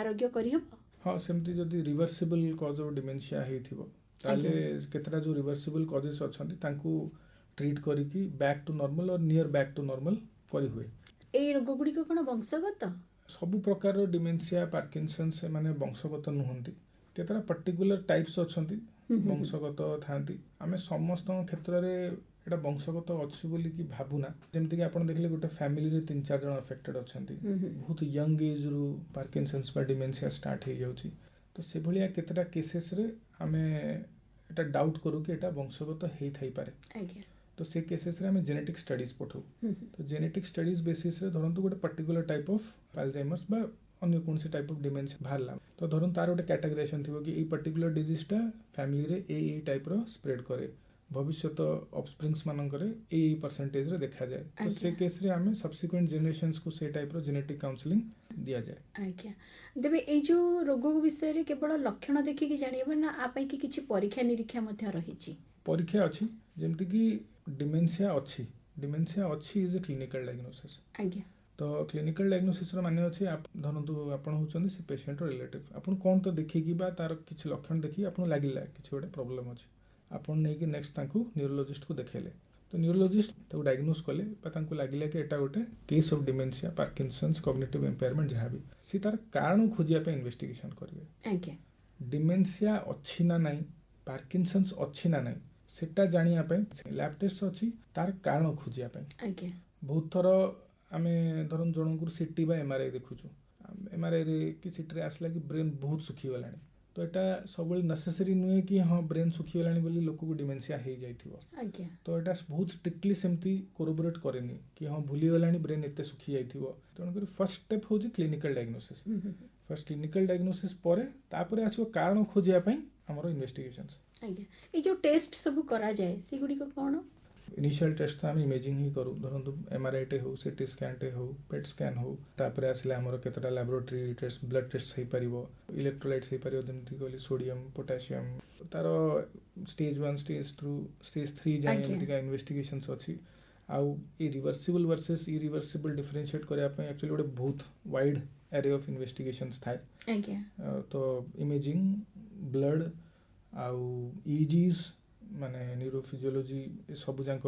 ଆରୋଗ୍ୟ କରିହେବ? ହଁ, ସେମିତି ଯଦି ରିଭର୍ସିବଲ୍ କଜ୍ ଅଫ୍ ଡିମେନ୍ସିଆ ହେଇଥିବ, ତାହେଲେ କେତେଟା ଯେଉଁ ରିଭର୍ସିବଲ୍ କଜେସ୍ ଅଛନ୍ତି, ତାଙ୍କୁ ଟ୍ରିଟ୍ କରିକି back to normal or near back to normal କରିହୁଏ। ଏଇ ରୋଗ ଗୁଡ଼ିକ କ'ଣ ବଂଶଗତ? ସବୁ ପ୍ରକାରର ଡିମେନ୍ସିଆ, ପାର୍କିନସନ୍ସ ସେମାନେ ବଂଶଗତ ନୁହନ୍ତି। କେତେଟା ପର୍ଟିକୁଲାର ଟାଇପ୍ସ ଅଛନ୍ତି, ବଂଶଗତ ଥାନ୍ତି। ଆମେ ସମସ୍ତଙ୍କ କ୍ଷେତ୍ରରେ ଏଇଟା ବଂଶଗତ ଅଛି ବୋଲିକି ଭାବୁନା। ଯେମିତିକି ଆପଣ ଦେଖିଲେ ଗୋଟେ ଫ୍ୟାମିଲିରେ ତିନି ଚାରି ଜଣ ଆଫେକ୍ଟେଡ୍ ଅଛନ୍ତି, ବହୁତ ୟଙ୍ଗ ଏଜ୍ରୁ ପାର୍କିନସନ୍ସ ବା ଡିମେନ୍ସିଆ ଷ୍ଟାର୍ଟ ହେଇଯାଉଛି। ତ ସେଭଳିଆ କେତେଟା କେସେସରେ ଆମେ ଏଇଟା ଡାଉଟ୍ କରୁ କି ଏଇଟା ବଂଶଗତ ହେଇଥାଇପାରେ। ତ ସେ କେସେସରେ ଆମେ ଜେନେଟିକ୍ ଷ୍ଟଡିଜ୍ ପଠାଉ। ତ ଜେନେଟିକ୍ ଷ୍ଟଡିଜ୍ ବେସିସ୍ରେ ଧରନ୍ତୁ ଗୋଟେ ପର୍ଟିକୁଲାର ଟାଇପ୍ ଅଫ୍ ଆଲଜାଇମର୍ସ ବା ଅନ୍ୟ କୌଣସି ଟାଇପ୍ ଅଫ୍ ଡିମେନ୍ସିଆ ବାହାରିଲା, ତ ଧରନ୍ତୁ ତାର ଗୋଟେ କ୍ୟାଟାଗରାଇଜେସନ୍ ଥିବ କି ଏଇ ପର୍ଟିକୁଲାର ଡିଜିଜ୍ଟା ଫ୍ୟାମିଲିରେ ଏଇ ଏଇ ଟାଇପ୍ର ସ୍ପ୍ରେଡ୍ କରେ, ଭବିଷ୍ୟତ ଅଫସ୍ପ୍ରିଙ୍ଗସ୍ ମାନଙ୍କରେ ଏଇ ଏଇ ପରସେଣ୍ଟେଜରେ ଦେଖାଯାଏ। ତ ସେ କେସ୍ରେ ଆମେ ସବସିକ୍ୱେଣ୍ଟ ଜେନେରେସନ୍ସକୁ ସେ ଟାଇପ୍ର ଜେନେଟିକ୍ କାଉନସିଲିଂ ଦିଆଯାଏ। ଆଜ୍ଞା, ତେବେ ଏଇ ଯୋଉ ରୋଗ ବିଷୟରେ କେବଳ ଲକ୍ଷଣ ଦେଖିକି ଜାଣିହେବ ନା ଆ ପାଇଁ କି କିଛି ପରୀକ୍ଷା ନିରୀକ୍ଷା ମଧ୍ୟ ରହିଛି? ପରୀକ୍ଷା ଅଛି। ଯେମିତିକି ଡିମେନ୍ସିଆ ଅଛି, ଡିମେନ୍ସିଆ ଅଛି is a clinical diagnosis. ତ କ୍ଲିନିକାଲ ଡାଇଗ୍ନୋସିସ୍ର ମାନେ ଅଛି, ଧରନ୍ତୁ ଆପଣ ହେଉଛନ୍ତି ସେ ପେସେଣ୍ଟର ରିଲେଟିଭ୍, ଆପଣ କ'ଣ ତ ଦେଖିକି ବା ତାର କିଛି ଲକ୍ଷଣ ଦେଖିକି ଆପଣଙ୍କୁ ଲାଗିଲା କିଛି ଗୋଟେ ପ୍ରୋବ୍ଲେମ୍ ଅଛି, ଆପଣ ନେଇକି ନେକ୍ସଟ ତାଙ୍କୁ ନ୍ୟୁରୋଲୋଜିଷ୍ଟକୁ ଦେଖେଇଲେ। ତ ନ୍ୟୁରୋଲୋଜିଷ୍ଟ ତାକୁ ଡାଇଗ୍ନୋସ୍ କଲେ ବା ତାଙ୍କୁ ଲାଗିଲା କି ଏଇଟା ଗୋଟେ case of dementia, Parkinson's, cognitive impairment, ଯାହା ବି, ସେ ତାର କାରଣ ଖୋଜିବା ପାଇଁ ଇନଭେଷ୍ଟିଗେସନ୍ କରିବେ। ଡିମେନ୍ସିଆ ଅଛି ନା ନାହିଁ, ପାର୍କିନସନ୍ସ ଅଛି ନା ନାହିଁ, ସେଟା ଜାଣିବା ପାଇଁ ଲ୍ୟାବ୍ ଟେଷ୍ଟ ଅଛି, ତାର କାରଣ ଖୋଜିବା ପାଇଁ। ବହୁତ ଥର ଆମେ ଧରନ୍ତୁ ଜଣଙ୍କର ସିଟି ବା ଏମ୍ଆର୍ଆଇ ଦେଖୁଛୁ, ଏମ୍ଆର୍ଆଇରେ କି ସିଟିରେ ଆସିଲା କି ବ୍ରେନ୍ ବହୁତ ଶୁଖିଗଲାଣି। ତ ଏଇଟା ସବୁବେଳେ ନେସେସରି ନୁହେଁ କି ହଁ, ବ୍ରେନ୍ ଶୁଖିଗଲାଣି ବୋଲି ଲୋକକୁ ଡିମେନ୍ସିଆ ହେଇଯାଇଥିବ। ତ ଏଇଟା ବହୁତ ଷ୍ଟ୍ରିକ୍ଟଲି ସେମିତି କୋରୋବୋରେଟ୍ କରେନି କି ହଁ, ଭୁଲିଗଲାଣି, ବ୍ରେନ୍ ଏତେ ଶୁଖି ଯାଇଥିବ। ତେଣୁକରି ଫାର୍ଷ୍ଟ ଷ୍ଟେପ୍ ହେଉଛି clinical diagnosis. First clinical diagnosis ପରେ ତାପରେ ଆସିବ କାରଣ ଖୋଜିବା ପାଇଁ ଆମର ଇନଭେଷ୍ଟିଗେସନ୍ସ। ଆଜ୍ଞା, ଏଇ ଯୋଉ ଟେଷ୍ଟ ସବୁ କରାଯାଏ, ସେଗୁଡ଼ିକ କ'ଣ? ଇନିସିଆଲ ଟେଷ୍ଟ ତ ଆମେ ଇମେଜିଂ ହିଁ କରୁ। ଧରନ୍ତୁ ଏମ୍ଆର୍ଆଇଟେ ହଉ, ସିଟି ସ୍କାନ୍ଟେ ହଉ, ପେଟ୍ ସ୍କାନ୍ ହଉ। ତାପରେ ଆସିଲେ ଆମର କେତେଟା ଲାବୋରେଟୋରୀ ଟେଷ୍ଟ, ବ୍ଲଡ୍ ଟେଷ୍ଟ ହେଇପାରିବ, ଇଲେକ୍ଟ୍ରୋଲାଇଟ୍ସ ହେଇପାରିବ, ଯେମିତି କହିଲି ସୋଡ଼ିୟମ୍, ପୋଟାସିୟମ୍। ତାର ଷ୍ଟେଜ୍ 1, ଷ୍ଟେଜ୍ 2, ଷ୍ଟେଜ୍ 3 ଯାଏଁ ଏମିତିକା ଇନଭେଷ୍ଟିଗେସନ୍ସ ଅଛି। ଆଉ ଏ ରିଭର୍ସିବଲ୍ ଭର୍ସେସ୍ ଇରିଭର୍ସିବଲ୍ ଡିଫରେନ୍ସିଏଟ୍ କରିବା ପାଇଁ ଆକ୍ଚୁଆଲି ଗୋଟେ ବହୁତ ୱାଇଡ୍ ଆରେ ଅଫ୍ ଇନଭେଷ୍ଟିଗେସନ୍ସ ଥାଏ। ତ ଇମେଜିଂ, ବ୍ଲଡ୍ ଆଉ ଇଜିଜ୍, ମାନେ ନ୍ୟୁରୋଫିଜିଓଲୋଜି, ଏ ସବୁ ଯାକ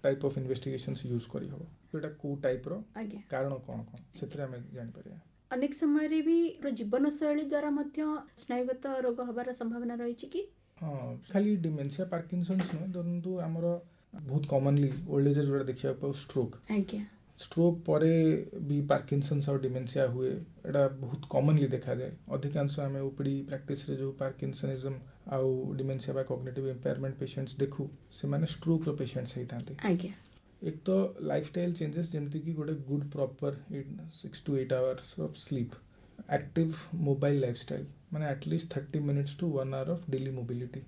ଟାଇପ୍ ଅଫ୍ ଇନଭେଷ୍ଟିଗେସନ୍ସ ୟୁଜ୍ କରିହେବ। ଏଇଟା କେଉଁ ଟାଇପ୍ର, କାରଣ କ'ଣ କ'ଣ, ସେଥିରେ ଆମେ ଜାଣିପାରିବା। ଅନେକ ସମୟରେ ବି ଜୀବନଶୈଳୀ ଦ୍ୱାରା ମଧ୍ୟ ସ୍ନାୟୁଗତ ରୋଗ ହେବାର ସମ୍ଭାବନା ରହିଛି କି? ହଁ, ଖାଲି ଡିମେନ୍ସିଆ, ପାର୍କିନସନ୍ସ ନୁହେଁ। ଧରନ୍ତୁ ଆମର ବହୁତ କମନଲି ଓଲ୍ଡ ଏଜ୍ରେ ଯେଉଁଟା ଦେଖିବାକୁ ପାଉ, ଷ୍ଟ୍ରୋକ୍। ଷ୍ଟ୍ରୋକ୍ ପରେ ବି ପାର୍କିନସନ୍ସ ଆଉ ଡିମେନ୍ସିଆ ହୁଏ। ଏଇଟା ବହୁତ କମନଲି ଦେଖାଯାଏ। ଅଧିକାଂଶ ଆମେ ଓପିଡି ପ୍ରାକ୍ଟିସରେ ଯେଉଁ ପାର୍କିନସନିଜମ୍ ଆଉ ଡିମେନ୍ସିଆ ବା କଗ୍ନେଟିଭ୍ ଇମ୍ପେୟାରମେଣ୍ଟ ପେସେଣ୍ଟସ୍ ଦେଖୁ, ସେମାନେ ଷ୍ଟ୍ରୋକ୍ର ପେସେଣ୍ଟସ୍ ହେଇଥାନ୍ତି। ଏକ ତ ଲାଇଫଷ୍ଟାଇଲ୍ ଚେଞ୍ଜେସ୍, ଯେମିତିକି ଗୋଟେ good proper 6 to 8 hours of sleep, active mobile lifestyle, ମାନେ at least 30 minutes to one hour of daily mobility.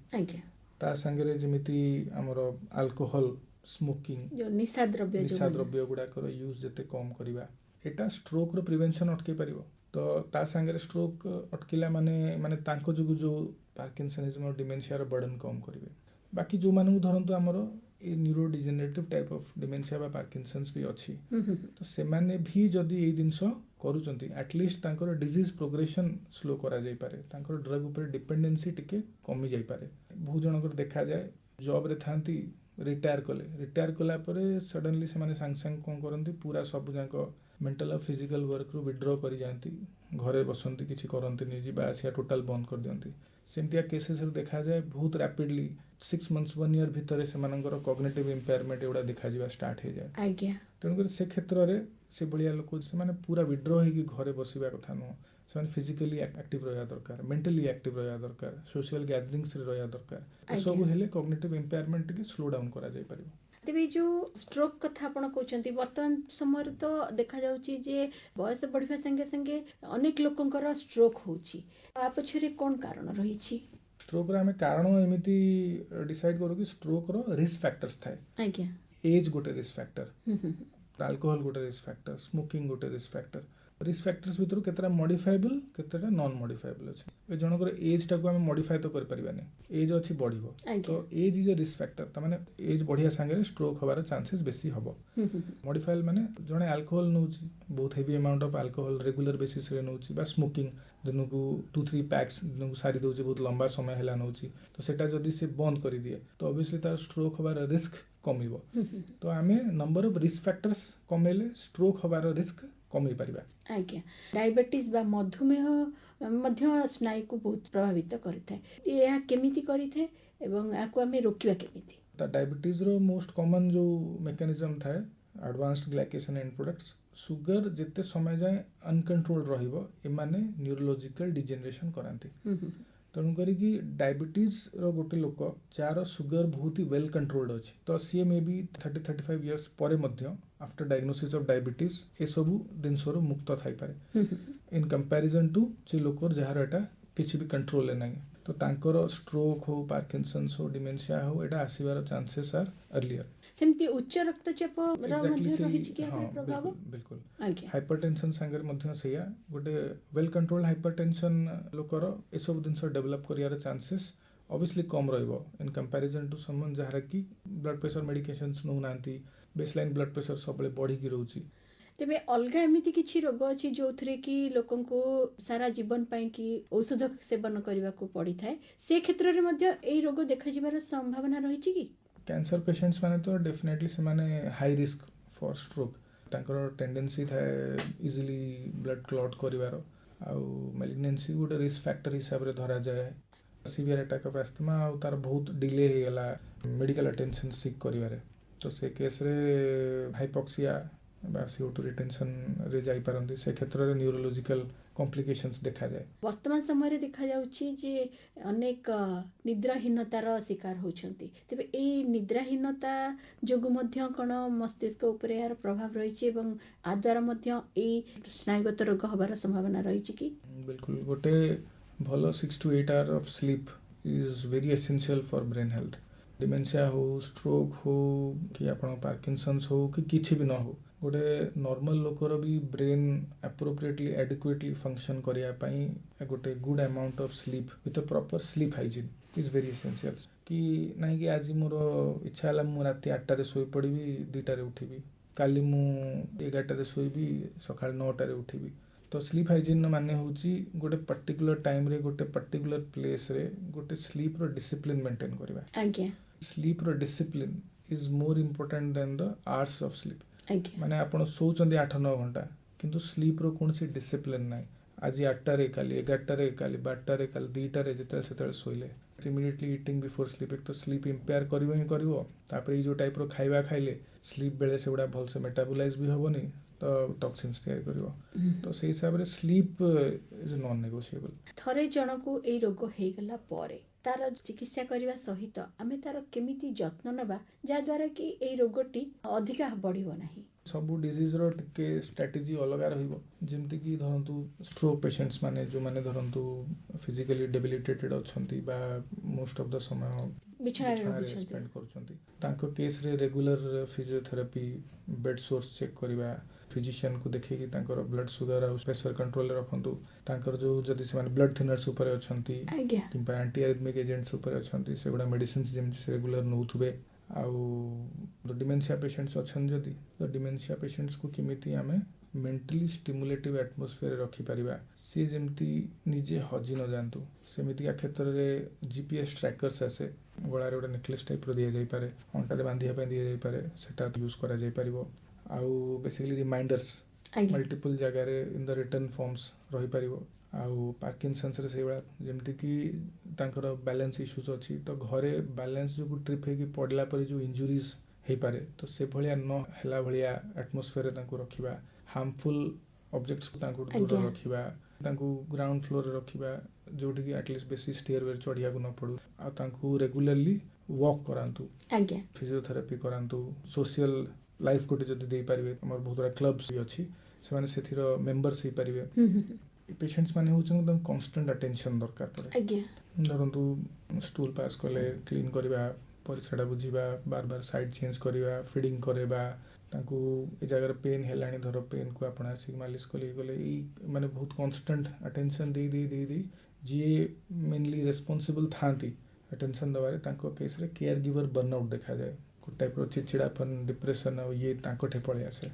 ତା ସାଙ୍ଗରେ ଯେମିତି ଆମର ଆଲକୋହଲ, ସ୍ମୋକିଂ, ଯୋଉ ନିଶା ଦ୍ରବ୍ୟ ନିଶା ଦ୍ରବ୍ୟ ଗୁଡ଼ାକର ୟୁଜ୍ ଯେତେ କମ୍ କରିବା, ଏଇଟା ଷ୍ଟ୍ରୋକ୍ର ପ୍ରିଭେନ୍ସନ୍ ଅଟକେଇ ପାରିବ। ତ ତା ସାଙ୍ଗରେ ଷ୍ଟ୍ରୋକ୍ ଅଟକିଲା ମାନେ ମାନେ ତାଙ୍କ ଯୋଗୁଁ ଯେଉଁ ପାର୍କିନସନିଜମ୍ ଆଉ ଡିମେନ୍ସିଆର ବର୍ଡ଼ନ୍ କମ୍ କରିବେ। ବାକି ଯେଉଁମାନଙ୍କୁ ଧରନ୍ତୁ ଆମର ଏ neuro degenerative type of dementia ବା ପାର୍କିନସନ୍ସ ବି ଅଛି, ହୁଁ ହୁଁ ତ ସେମାନେ ବି ଯଦି ଏଇ ଜିନିଷ କରୁଛନ୍ତି, ଆଟଲିଷ୍ଟ ତାଙ୍କର ଡିଜିଜ୍ ପ୍ରୋଗ୍ରେସନ୍ ସ୍ଲୋ କରାଯାଇପାରେ, ତାଙ୍କର ଡ୍ରଗ୍ ଉପରେ ଡିପେଣ୍ଡେନ୍ସି ଟିକେ କମି ଯାଇପାରେ। ବହୁତ ଜଣଙ୍କର ଦେଖାଯାଏ, ଜବ୍ରେ ଥାନ୍ତି, ରିଟାୟାର କଲେ, ରିଟାୟାର କଲା ପରେ ସଡନଲି ସେମାନେ ସାଙ୍ଗେ ସାଙ୍ଗେ କ'ଣ କରନ୍ତି, ପୁରା ସବୁ ଯାକ ମେଣ୍ଟାଲ ଆଉ ଫିଜିକାଲ ୱାର୍କରୁ ୱିଡ୍ର କରିଯାଆନ୍ତି, ଘରେ ବସନ୍ତି, କିଛି କରନ୍ତିନି, ଯିବା ଆସିବା ଟୋଟାଲ ବନ୍ଦ କରିଦିଅନ୍ତି। ସେମିତିଆ କେସେସରେ ଦେଖାଯାଏ ବହୁତ ରାପିଡଲି 6 ମନ୍ଥସ୍, ୱାନ୍ ଇୟର ଭିତରେ ସେମାନଙ୍କର କଗ୍ନେଟିଭ୍ ଇମ୍ପେୟାରମେଣ୍ଟ ଏଗୁଡ଼ା ଦେଖାଯିବା ଷ୍ଟାର୍ଟ ହେଇଯାଏ। ତେଣୁକରି ସେ କ୍ଷେତ୍ରରେ ସେଭଳିଆ ଲୋକ, ସେମାନେ ପୁରା ୱିଡ୍ର ହେଇକି ଘରେ ବସିବା କଥା ନୁହଁ। ସେମାନେ ଫିଜିକାଲି ଆକ୍ଟିଭ ରହିବା ଦରକାର, ମେଣ୍ଟାଲି ଆକ୍ଟିଭ ରହିବା ଦରକାର, ସୋସିଆଲ ଗ୍ୟାଦରିଙ୍ଗସରେ ରହିବା ଦରକାର। ଏସବୁ ହେଲେ କଗ୍ନେଟିଭ୍ ଇମ୍ପେୟାରମେଣ୍ଟ ଟିକେ ସ୍ଲୋ ଡାଉନ୍ କରାଯାଇପାରିବ। ତେବେ ଏଇ ଯୋଉ ଷ୍ଟ୍ରୋକ୍ କଥା ଆପଣ କହୁଛନ୍ତି, ବର୍ତ୍ତମାନ ସମୟରେ ତ ଦେଖାଯାଉଛି ଯେ ବୟସ ବଢିବା ସାଙ୍ଗେ ସାଙ୍ଗେ ଅନେକ ଲୋକଙ୍କର ଷ୍ଟ୍ରୋକ୍ ହଉଛି। ତା ପଛରେ କ'ଣ କାରଣ ରହିଛି? ଷ୍ଟ୍ରୋକ୍ର ଆମେ କାରଣ ଏମିତି ଡିସାଇଡ୍ କରୁ କି ଷ୍ଟ୍ରୋକ୍ର ରିସ୍କ ଫ୍ୟାକ୍ଟର୍ସ ଥାଏ। ଏଜ୍ ଗୋଟେ ରିସ୍କ ଫ୍ୟାକ୍ଟର, ହୁଁ ହୁଁ ଆଲକୋହଲ ଗୋଟେ ରିସ୍କ ଫ୍ୟାକ୍ଟର, ସ୍ମୋକିଂ ଗୋଟେ ରିସ୍କ ଫ୍ୟାକ୍ଟର। ରିସ୍କ ଫ୍ୟାକ୍ଟର୍ସ ଭିତରୁ କେତେଟା ମଡିଫାଏବଲ୍, କେତେଟା ନନ୍ ମଡିଫାଏବଲ୍ ଅଛି। ଏ ଜଣଙ୍କର ଏଜ୍ଟାକୁ ଆମେ ମଡିଫାଏ ତ କରିପାରିବାନି, ଏଜ୍ ଅଛି, ବଢିବ। ତ age is a risk factor, ତାମାନେ ଏଜ୍ ବଢିବା ସାଙ୍ଗରେ ଷ୍ଟ୍ରୋକ୍ ହବାର ଚାନ୍ସେସ୍ ବେଶୀ ହବ। ହୁଁ ହୁଁ ମଡିଫାଏବଲ୍ ମାନେ ଜଣେ ଆଲକୋହଲ ନେଉଛି, ବହୁତ heavy amount of alcohol regular ବେସିସ୍ରେ ନେଉଛି ବା ସ୍ମୋକିଂ, ଦିନକୁ 2-3 ପ୍ୟାକ୍ସ ଦିନକୁ ସାରି ଦେଉଛି, ବହୁତ ଲମ୍ବା ସମୟ ହେଲା ନେଉଛି, ତ ସେଇଟା ଯଦି ସେ ବନ୍ଦ କରିଦିଏ ତ ଅବଭିୟସଲି ତାର ଷ୍ଟ୍ରୋକ୍ ହେବାର ରିସ୍କ କମିବ। ତ ଆମେ ନମ୍ବର ଅଫ୍ ରିସ୍କ ଫ୍ୟାକ୍ଟର୍ସ କମେଇଲେ ଷ୍ଟ୍ରୋକ୍ ହେବାର ରିସ୍କ କମେଇ ପାରିବା। ଆଜ୍ଞା, ଡାଇବେଟିସ୍ ବା ମଧୁମେହ ମଧ୍ୟ ସ୍ନାୟୁକୁ ବହୁତ ପ୍ରଭାବିତ କରିଥାଏ। ଏହା କେମିତି କରିଥାଏ ଏବଂ ଏହାକୁ ଆମେ ରୋକିବା କେମିତି? ତା ଡାଇବେଟିସ୍ର ମୋଷ୍ଟ କମନ୍ ଯେଉଁ ମେକାନିଜମ୍ ଥାଏ, advanced glycation end products, sugar ଯେତେ ସମୟ ଯାଏଁ ଅନକଣ୍ଟ୍ରୋଲ ରହିବ ଏମାନେ ନ୍ୟୁରୋଲୋଜିକାଲ ଡିଜେନେରେସନ୍ କରାନ୍ତି। ତେଣୁ କରିକି ଡାଇବେଟିସ୍ର ଗୋଟେ ଲୋକ ଯାହାର ସୁଗର ବହୁତ ହି ୱେଲ୍ କଣ୍ଟ୍ରୋଲ୍ଡ ଅଛି, ତ ସିଏ ମେ ବି 30-35 ଇୟର୍ସ ପରେ ମଧ୍ୟ ଆଫ୍ଟର ଡାଇଗ୍ନୋସିସ୍ ଅଫ୍ ଡାଇବେଟିସ୍ ଏସବୁ ଜିନିଷରୁ ମୁକ୍ତ ଥାଇପାରେ, ଇନ୍ କମ୍ପାରିଜନ୍ ଟୁ ସେ ଲୋକର ଯାହାର ଏଟା କିଛି ବି କଣ୍ଟ୍ରୋଲରେ ନାହିଁ। ତ ତାଙ୍କର ଷ୍ଟ୍ରୋକ୍ ହଉ, ପାର୍କିନସନ୍ସ ହଉ, ଡିମେନ୍ସିଆ ହଉ, ଏଇଟା ଆସିବାର ଚାନ୍ସେସ୍ ଆର୍ ଅର୍ଲିୟର। ସେମିତି ଉଚ୍ଚ ରକ୍ତଚାପର ମଧ୍ୟ ରହିଛି କି ହଁ, ଏହାର ପ୍ରଭାବ? ବିଲକୁଲ। ଆଜ୍ଞା। ହାଇପର ଟେନସନ୍ ସାଙ୍ଗରେ ମଧ୍ୟ ସେଇଆ, ଗୋଟେ ୱେଲ୍ କଣ୍ଟ୍ରୋଲ ହାଇପର ଟେନସନ୍ ଲୋକର ଏସବୁ ଜିନିଷ ଡେଭଲପ୍ କରିବାର ଚାନ୍ସେସ୍ ଅବଭିୟସଲି କମ୍ ରହିବ ଇନ୍ କମ୍ପାରିଜନ୍ ଟୁ ସମନ୍ ଯାହାର କି ବ୍ଲଡ୍ ପ୍ରେସର ମେଡିକେସନ୍ସ ନେଉନାହାନ୍ତି, ବେସ୍ ଲାଇନ୍ ବ୍ଲଡ୍ ପ୍ରେସର ସବୁବେଳେ ବଢ଼ିକି ରହୁଛି। ତେବେ ଅଲଗା ଏମିତି କିଛି ରୋଗ ଅଛି ଯୋଉଥିରେ କି ଲୋକଙ୍କୁ ସାରା ଜୀବନ ପାଇଁ କି ଔଷଧ ସେବନ କରିବାକୁ ପଡ଼ିଥାଏ, ସେ କ୍ଷେତ୍ରରେ ମଧ୍ୟ ଏଇ ରୋଗ ଦେଖାଯିବାର ସମ୍ଭାବନା ରହିଛି କି? କ୍ୟାନ୍ସର ପେସେଣ୍ଟସ୍ ମାନେ ତ ଡେଫିନେଟଲି ସେମାନେ ହାଇ ରିସ୍କ ଫର୍ ଷ୍ଟ୍ରୋକ୍। ତାଙ୍କର ଟେଣ୍ଡେନ୍ସି ଥାଏ ଇଜିଲି ବ୍ଲଡ୍ କ୍ଲଟ୍ କରିବାର, ଆଉ ମାଲିଗ୍ନେନ୍ସି ଗୋଟେ ରିସ୍କ ଫ୍ୟାକ୍ଟର ହିସାବରେ ଧରାଯାଏ। ସିଭିୟର ଆଟାକ୍ ଅଫ୍ ଆସ୍ଥମା ଆଉ ତାର ବହୁତ ଡିଲେ ହେଇଗଲା ମେଡ଼ିକାଲ ଆଟେନସନ୍ ସିକ୍ କରିବାରେ, ତ ସେ କେସ୍ରେ ହାଇପକ୍ସିଆ ବା CO2 ରିଟେନସନ୍ରେ ଯାଇପାରନ୍ତି। ସେ କ୍ଷେତ୍ରରେ ନ୍ୟୁରୋଲୋଜିକାଲ କମ୍ପ୍ଲିକେସନ୍ସ ଦେଖାଯାଏ। ବର୍ତ୍ତମାନ ସମୟରେ ଦେଖାଯାଉଛି ଯେ ଅନେକ ନିଦ୍ରାହୀନତାର ଶିକାର ହେଉଛନ୍ତି। ତେବେ ଏଇ ନିଦ୍ରାହୀନତା ଯୋଗୁଁ ମଧ୍ୟ କ'ଣ ମସ୍ତିଷ୍କ ଉପରେ ଏହାର ପ୍ରଭାବ ରହିଛି ଏବଂ ଆ ଦ୍ୱାରା ମଧ୍ୟ ଏଇ ସ୍ନାୟୁଗତ ରୋଗ ହେବାର ସମ୍ଭାବନା ରହିଛି କି? ବିଲକୁଲ, ଗୋଟେ ଭଲ 6 to 8 hour of sleep is very essential for brain health. Dementia ହଉ, ଷ୍ଟ୍ରୋକ୍ ହଉ କି ଆପଣ ପାର୍କିନସନ୍ସ ହଉ କି କିଛି ବି ନ ହଉ, ଗୋଟେ ନର୍ମାଲ ଲୋକର ବି ବ୍ରେନ୍ ଆପ୍ରୋପ୍ରିଏଟଲି ଆଡିକୁଏଟଲି ଫଙ୍କସନ୍ କରିବା ପାଇଁ ଗୋଟେ good amount of sleep with proper sleep hygiene is very essential. କି ନାଇଁ କି ଆଜି ମୋର ଇଚ୍ଛା ହେଲା ମୁଁ ରାତି 8ଟାରେ ଶୋଇପଡ଼ିବି, 2ଟାରେ ଉଠିବି, କାଲି ମୁଁ 11ଟାରେ ଶୋଇବି, ସକାଳ 9ଟାରେ ଉଠିବି। ତ ସ୍ଲିପ୍ ହାଇଜିନ୍ର ମାନେ ହେଉଛି ଗୋଟେ ପର୍ଟିକୁଲାର ଟାଇମ୍ରେ ଗୋଟେ ପର୍ଟିକୁଲାର ପ୍ଲେସ୍ରେ ଗୋଟେ ସ୍ଲିପ୍ର ଡିସିପ୍ଲିନ୍ ମେଣ୍ଟେନ୍ କରିବା। ସ୍ଲିପ୍ର discipline is more important than the hours of sleep. ମାନେ ଆପଣ ଶୋଉଛନ୍ତି 8-9 ଘଣ୍ଟା, କିନ୍ତୁ ସ୍ଲିପ୍ର କୌଣସି ଡିସିପ୍ଲିନ୍ ନାହିଁ। ଆଜି 8ଟାରେ, କାଲି 11ଟାରେ, କାଲି 12ଟାରେ, କାଲି 2ଟାରେ, ଯେତେବେଳେ ସେତେବେଳେ ଶୋଇଲେ, ଇମିଡ଼ିଏଟଲି ଇଟିଂ ବିଫୋର୍ ସ୍ଲିପ୍, ଏକ ତ ସ୍ଲିପ୍ ଇମ୍ପେୟାର କରିବ ହିଁ କରିବ, ତାପରେ ଏଇ ଯେଉଁ ଟାଇପ୍ର ଖାଇବା ଖାଇଲେ ସ୍ଲିପ୍ ବେଳେ ସେଗୁଡ଼ା ଭଲସେ ମେଟାବୋଲାଇଜ୍ ବି ହେବନି, ତ ଟକ୍ସିନ୍ସ ତିଆରି କରିବ। ତ ସେଇ ହିସାବରେ ସ୍ଲିପ୍ is non negotiable. ଥରେ ଜଣକୁ ଏଇ ରୋଗ ହେଇଗଲା ପରେ ତାର ଚିକିତ୍ସା କରିବା ସହିତ ଆମେ ତାର କେମିତି ଯତ୍ନ ନେବା ଯାହାଦ୍ୱାରା କି ଏଇ ରୋଗଟି ଅଧିକା ବଢ଼ିବ ନାହିଁ? ସବୁ ଡିଜିଜ୍ର ଟିକେ ଷ୍ଟ୍ରାଟେଜି ଅଲଗା ରହିବ। ଯେମିତିକି ଧରନ୍ତୁ ଷ୍ଟ୍ରୋକ୍ ପେସେଣ୍ଟସ୍ ମାନେ ଯେଉଁମାନେ ଧରନ୍ତୁ ଫିଜିକାଲି ଡେବିଲିଟେଟେଡ୍ ଅଛନ୍ତି ବା ମୋଷ୍ଟ ଅଫ୍ the ସମୟ ବିଛଣାରେ ବିଛଣାରେ ରହୁଛନ୍ତି, ସ୍ପେଣ୍ଡ କରୁଛନ୍ତି, ତାଙ୍କ କେସ୍ରେ regular physiotherapy, bed source check କରିବା, ଫିଜିସିଆନକୁ ଦେଖେଇକି ତାଙ୍କର ବ୍ଲଡ୍ ସୁଗାର ଆଉ ପ୍ରେସର କଣ୍ଟ୍ରୋଲରେ ରଖନ୍ତୁ। ତାଙ୍କର ଯେଉଁ ଯଦି ସେମାନେ ବ୍ଲଡ୍ ଥିନର୍ସ ଉପରେ ଅଛନ୍ତି କିମ୍ବା ଆଣ୍ଟି ଆରିଥମିକ୍ ଏଜେଣ୍ଟସ୍ ଉପରେ ଅଛନ୍ତି, ସେଗୁଡ଼ା ମେଡ଼ିସିନ୍ସ ଯେମିତି ସେ ରେଗୁଲାର ନେଉଥିବେ। ଆଉ ଡିମେନ୍ସିଆ ପେସେଣ୍ଟସ୍ ଅଛନ୍ତି ଯଦି, ତ ଡିମେନ୍ସିଆ ପେସେଣ୍ଟସ୍କୁ କେମିତି ଆମେ ମେଣ୍ଟାଲି ଷ୍ଟିମୁଲେଟିଭ୍ ଆଟମୋସ୍ଫିୟର ରଖିପାରିବା, ସିଏ ଯେମିତି ନିଜେ ହଜି ନ ଯାଆନ୍ତୁ, ସେମିତିକା କ୍ଷେତ୍ରରେ GPS ଟ୍ରାକର୍ସ ଆସେ, ଗଳାରେ ଗୋଟେ ନେକଲେସ୍ ଟାଇପ୍ର ଦିଆଯାଇପାରେ, ଅଣ୍ଟାରେ ବାନ୍ଧିବା ପାଇଁ ଦିଆଯାଇପାରେ, ସେଟା ୟୁଜ୍ କରାଯାଇପାରିବ। ଆଉ ବେସିକାଲି ରିମାଇଣ୍ଡର୍ସ ମଲ୍ଟିପୁଲ୍ ଜାଗାରେ ଇନ୍ the return forms ରହିପାରିବ। ଆଉ ପାର୍କିନସନ୍ସରେ ସେଇଭଳିଆ, ଯେମିତିକି ତାଙ୍କର ବାଲାନ୍ସ ଇସ୍ୟୁଜ୍ ଅଛି, ତ ଘରେ ବାଲାନ୍ସ ଯୋଗୁଁ ଟ୍ରିପ୍ ହେଇକି ପଡ଼ିଲା ପରେ ଯେଉଁ ଇଞ୍ଜୁରିଜ୍ ହେଇପାରେ, ତ ସେଭଳିଆ ନ ହେଲା ଭଳିଆ ଆଟମୋସ୍ଫିୟରରେ ତାଙ୍କୁ ରଖିବା, ହାର୍ମଫୁଲ୍ ଅବଜେକ୍ଟସକୁ ତାଙ୍କୁ ଦୂର ରଖିବା, ତାଙ୍କୁ ଗ୍ରାଉଣ୍ଡ ଫ୍ଲୋରରେ ରଖିବା ଯେଉଁଠିକି ଆଟଲିଷ୍ଟ ବେଶୀ ଷ୍ଟେୟାରୱେ ଚଢ଼ିବାକୁ ନ ପଡ଼ୁ, ଆଉ ତାଙ୍କୁ ରେଗୁଲାରଲି ୱାକ୍ କରାନ୍ତୁ, ଫିଜିଓଥେରାପି କରାନ୍ତୁ, ସୋସିଆଲ ଲାଇଫ୍ ଗୋଟେ ଯଦି ଦେଇପାରିବେ, ଆମର ବହୁତ ଗୁଡ଼ା କ୍ଲବ୍ସ ବି ଅଛି, ସେମାନେ ସେଥିର ମେମ୍ବର୍ସ ହେଇପାରିବେ। ହୁଁ ହୁଁ ହୁଁ। ପେସେଣ୍ଟସ୍ ମାନେ ହେଉଛନ୍ତି ତାଙ୍କୁ କନଷ୍ଟାଣ୍ଟ ଆଟେନସନ୍ ଦରକାର ପଡ଼େ। ଧରନ୍ତୁ ଷ୍ଟୁଲ୍ ପାସ୍ କଲେ କ୍ଲିନ୍ କରିବା, ପରିସ୍ରାଟା ବୁଝିବା, ବାର ବାର ସାଇଡ଼୍ ଚେଞ୍ଜ କରିବା, ଫିଡ଼ିଂ କରାଇବା, ତାଙ୍କୁ ଏ ଜାଗାରେ ପେନ୍ ହେଲାଣି ଧର ପେନ୍କୁ ଆପଣ ଆସିକି ମାଲିସ କଲେ ଇଏ କଲେ, ଏଇ ମାନେ ବହୁତ କନଷ୍ଟାଣ୍ଟ ଆଟେନସନ୍ ଦେଇ ଦେଇ ଦେଇ ଦେଇ ଯିଏ ମେନଲି ରେସ୍ପନ୍ସିବଲ୍ ଥାଆନ୍ତି ଆଟେନସନ୍ ଦେବାରେ, ତାଙ୍କ କେସ୍ରେ କେୟାର ଗିଭର ବର୍ନ ଆଉଟ୍ ଦେଖାଯାଏ। ଗୋଟେ ଟାଇପ୍ର ଚିଡ଼ଚିଡ଼ାପନ, ଡିପ୍ରେସନ୍ ଆଉ ଇଏ ତାଙ୍କଠି ପଳେଇ ଆସେ।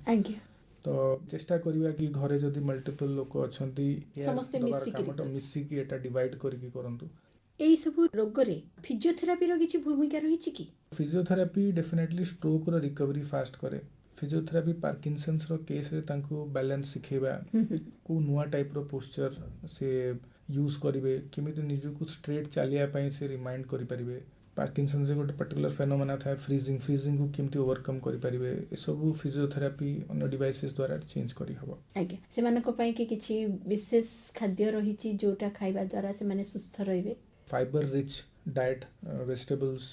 ତ ଚେଷ୍ଟା କରିବା କି ଘରେ ଯଦି ମଲ୍ଟିପଲ୍ ଲୋକ ଅଛନ୍ତି, care ସମସ୍ତେ ଦବାର ମିଶିକିରି କାମଟା ମିଶିକି ଏଟା ଡିଭାଇଡ୍ କରିକି କରନ୍ତୁ। ଏଇ ସବୁ ରୋଗରେ ଫିଜିଓଥେରାପିର କିଛି ଭୂମିକା ରହିଛି କି? ଫିଜିଓଥେରାପି ଡେଫିନେଟଲି ଷ୍ଟ୍ରୋକ୍ର ରିକଭରି ଫାଷ୍ଟ କରେ। ଫିଜିଓଥେରାପି ପାର୍କିନସନ୍ସର କେସ୍ରେ ତାଙ୍କୁ ବାଲାନ୍ସ ଶିଖେଇବା, କେଉଁ ନୂଆ ଟାଇପ୍ର ପୋଶ୍ଚର ସେ ୟୁଜ୍ କରିବେ, କେମିତି ନିଜକୁ ଷ୍ଟ୍ରେଟ୍ ଚାଲିବା ପାଇଁ ସେ ରିମାଇଣ୍ଡ କରିପାରିବେ। ପାର୍କିନସନ୍ସରେ ଗୋଟେ ପର୍ଟିକୁଲାର ଫେନୋମେନା ଥାଏ ଫ୍ରିଜିଂ, ଫ୍ରିଜିଂକୁ କେମିତି ଓଭରକମ୍ କରିପାରିବେ, ଏସବୁ ଫିଜିଓଥେରାପି ଅନ୍ୟ ଡିଭାଇସେସ୍ ଦ୍ୱାରା ଚେଞ୍ଜ କରିହେବ। ଆଜ୍ଞା, ସେମାନଙ୍କ ପାଇଁ କି କିଛି ବିଶେଷ ଖାଦ୍ୟ ରହିଛି ଯୋଉଟା ଖାଇବା ଦ୍ୱାରା ସେମାନେ ସୁସ୍ଥ ରହିବେ? Fibre rich diet, vegetables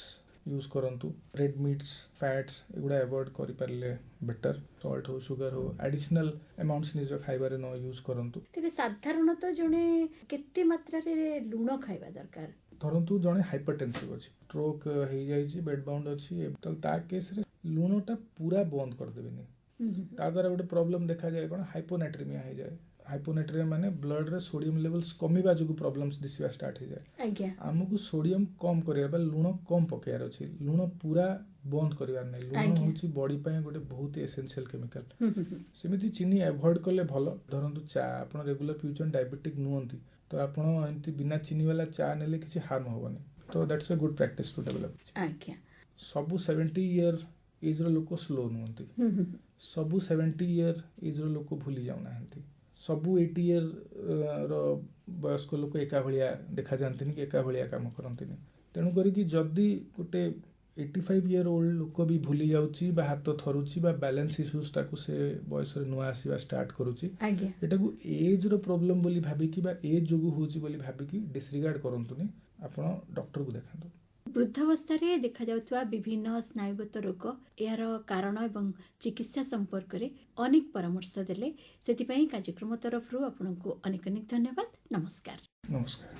use କରନ୍ତୁ। ରେଡ୍ ମିଟ୍ସ, ଫ୍ୟାଟ୍ସ ଏଗୁଡ଼ା ଆଭଏଡ଼ କରିପାରିଲେ ବେଟର। ସଲ୍ଟ ହଉ, ସୁଗର ହଉ, ଆଡ଼ିସନାଲ୍ ଆମାଉଣ୍ଟସ୍ ନିଜ ଖାଇବାରେ ନ ୟୁଜ୍ କରନ୍ତୁ। ତେବେ ସାଧାରଣତଃ ଜଣେ କେତେ ମାତ୍ରାରେ ଲୁଣ ଖାଇବା ଦରକାର? ଧରନ୍ତୁ ଜଣେ ହାଇପରଟେନ୍ସିଭ୍ ଅଛି, ଷ୍ଟ୍ରୋକ୍ ହେଇଯାଇଛି, ବେଡ୍ ବାଉଣ୍ଡ ଅଛି, ତାହେଲେ ତା କେସ୍ରେ ଲୁଣଟା ପୁରା ବନ୍ଦ କରିଦେବେନି। ତା ଦ୍ୱାରା ଗୋଟେ ପ୍ରୋବ୍ଲେମ୍ ଦେଖାଯାଏ କ'ଣ, ହାଇପୋନାଟ୍ରିମିଆ ହେଇଯାଏ। ହାଇପୋନାଟ୍ରିମିଆ ମାନେ ବ୍ଲଡ୍ରେ ସୋଡ଼ିୟମ୍ ଲେଭେଲ୍ସ କମିବା ଯୋଗୁଁ ପ୍ରୋବ୍ଲେମ୍ସ ଦିଶିବା ଷ୍ଟାର୍ଟ ହେଇଯାଏ। ଆମକୁ ସୋଡ଼ିୟମ୍ କମ୍ କରିବା ବା ଲୁଣ କମ୍ ପକେଇବାର ଅଛି, ଲୁଣ ପୁରା ବନ୍ଦ କରିବାର ନାହିଁ। ଲୁଣ ହେଉଛି ବଡି ପାଇଁ ଗୋଟେ ବହୁତ ଏସେନ୍ସିଆଲ କେମିକାଲ। ହୁଁ, ହୁଁ, ହୁଁ। ସେମିତି ଚିନି ଆଭଏଡ୍ କଲେ ଭଲ। ଧରନ୍ତୁ ଚା ଆପଣ ରେଗୁଲାର ପିଉଛନ୍ତି, ଡାଇବେଟିକ୍ ନୁହନ୍ତି, ତ ଆପଣ ଏମିତି ବିନା ଚିନି ବାଲା ଚା ନେଲେ କିଛି ହାର୍ମ ହେବନି। ତ that's a good practice to develop. ସବୁ 70 ଇୟର ଏଜ୍ର ଲୋକ ସ୍ଲୋ ନୁହନ୍ତି, ହୁଁ, ହୁଁ, ହୁଁ। ସବୁ 70 ଇୟର ଏଜ୍ର ଲୋକ ଭୁଲି ଯାଉନାହାନ୍ତି, ସବୁ 80 ଇୟର ର ବୟସ୍କ ଲୋକ ଏକା ଭଳିଆ ଦେଖାଯାଆନ୍ତିନି କି ଏକା ଭଳିଆ କାମ କରନ୍ତିନି। ତେଣୁ କରିକି ଯଦି ଗୋଟେ 85 ଇୟର ଓଲ୍ଡ ଲୋକ ବି ଭୁଲି ଯାଉଛି ବା ହାତ ଥରୁଛି ବା ବାଲାନ୍ସ ଇସ୍ୟୁଜ୍ ତାକୁ ସେ ବୟସରେ ନୂଆ ଆସିବା ଷ୍ଟାର୍ଟ କରୁଛି, ଏଟାକୁ ଏଜ୍ର ପ୍ରୋବ୍ଲେମ୍ ବୋଲି ଭାବିକି ବା ଏଜ୍ ଯୋଗୁଁ ହେଉଛି ବୋଲି ଭାବିକି ଡିସରିଗାର୍ଡ କରନ୍ତୁନି, ଆପଣ ଡକ୍ଟରକୁ ଦେଖାନ୍ତୁ। ବୃଦ୍ଧାବସ୍ଥାରେ ଦେଖାଯାଉଥିବା ବିଭିନ୍ନ ସ୍ନାୟୁଗତ ରୋଗ, ଏହାର କାରଣ ଏବଂ ଚିକିତ୍ସା ସମ୍ପର୍କରେ ଅନେକ ପରାମର୍ଶ ଦେଲେ, ସେଥିପାଇଁ କାର୍ଯ୍ୟକ୍ରମ ତରଫରୁ ଆପଣଙ୍କୁ ଅନେକ ଅନେକ ଧନ୍ୟବାଦ। ନମସ୍କାର। ନମସ୍କାର।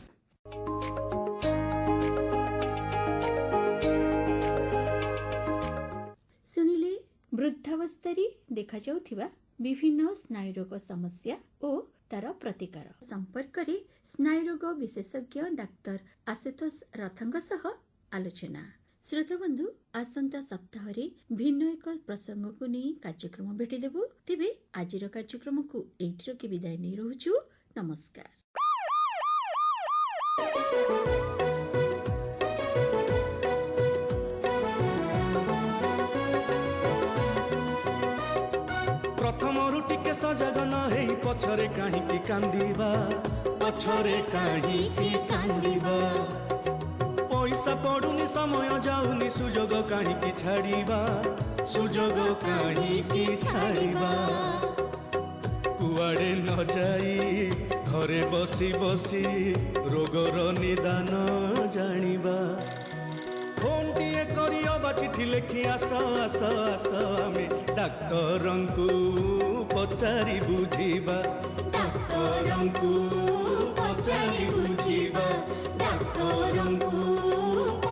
ଶୁଣିଲେ ବୃଦ୍ଧାବସ୍ଥାରେ ଦେଖାଯାଉଥିବା ବିଭିନ୍ନ ସ୍ନାୟୁରୋଗ ସମସ୍ୟା ଓ ତାର ପ୍ରତିକାର ସମ୍ପର୍କରେ ସ୍ନାୟୁରୋଗ ବିଶେଷଜ୍ଞ ଡାକ୍ତର ଆଶୁତୋଷ ରଥଙ୍କ ସହ ଆଲୋଚନା। ଶ୍ରୋତାବନ୍ଧୁ, ଆସନ୍ତା ସପ୍ତାହରେ ଭିନ୍ନ ଏକ ପ୍ରସଙ୍ଗକୁ ନେଇ କାର୍ଯ୍ୟକ୍ରମ ଭେଟିଦେବୁ। ତେବେ ଆଜିର କାର୍ଯ୍ୟକ୍ରମକୁ ଏଇଠି ରଖି ବିଦାୟ ନେଇ ରହୁଛୁ। ନମସ୍କାର। ପ୍ରଥମରୁ ଟିକେ ସଜାଗ ନ ହେଇ ପଛରେ କାହିଁକି କାନ୍ଦିବା, ପଛରେ କାହିଁକି କାନ୍ଦିବା। ପଇସା ପଡୁନି, ସମୟ ଯାଉନି, ସୁଯୋଗ କାହିଁକି ଛାଡ଼ିବା, ସୁଯୋଗ କାହିଁକି ଛାଡ଼ିବା। କୁଆଡ଼େ ନ ଯାଇ ଘରେ ବସି ବସି ରୋଗର ନିଦାନ ଜାଣିବା। ଫୋନଟିଏ କରି ଅବା ଚିଠି ଲେଖି ଆସ ଆସ ଆସ, ଆମେ ଡାକ୍ତରଙ୍କୁ ପଚାରି ବୁଝିବା, ଡାକ୍ତରଙ୍କୁ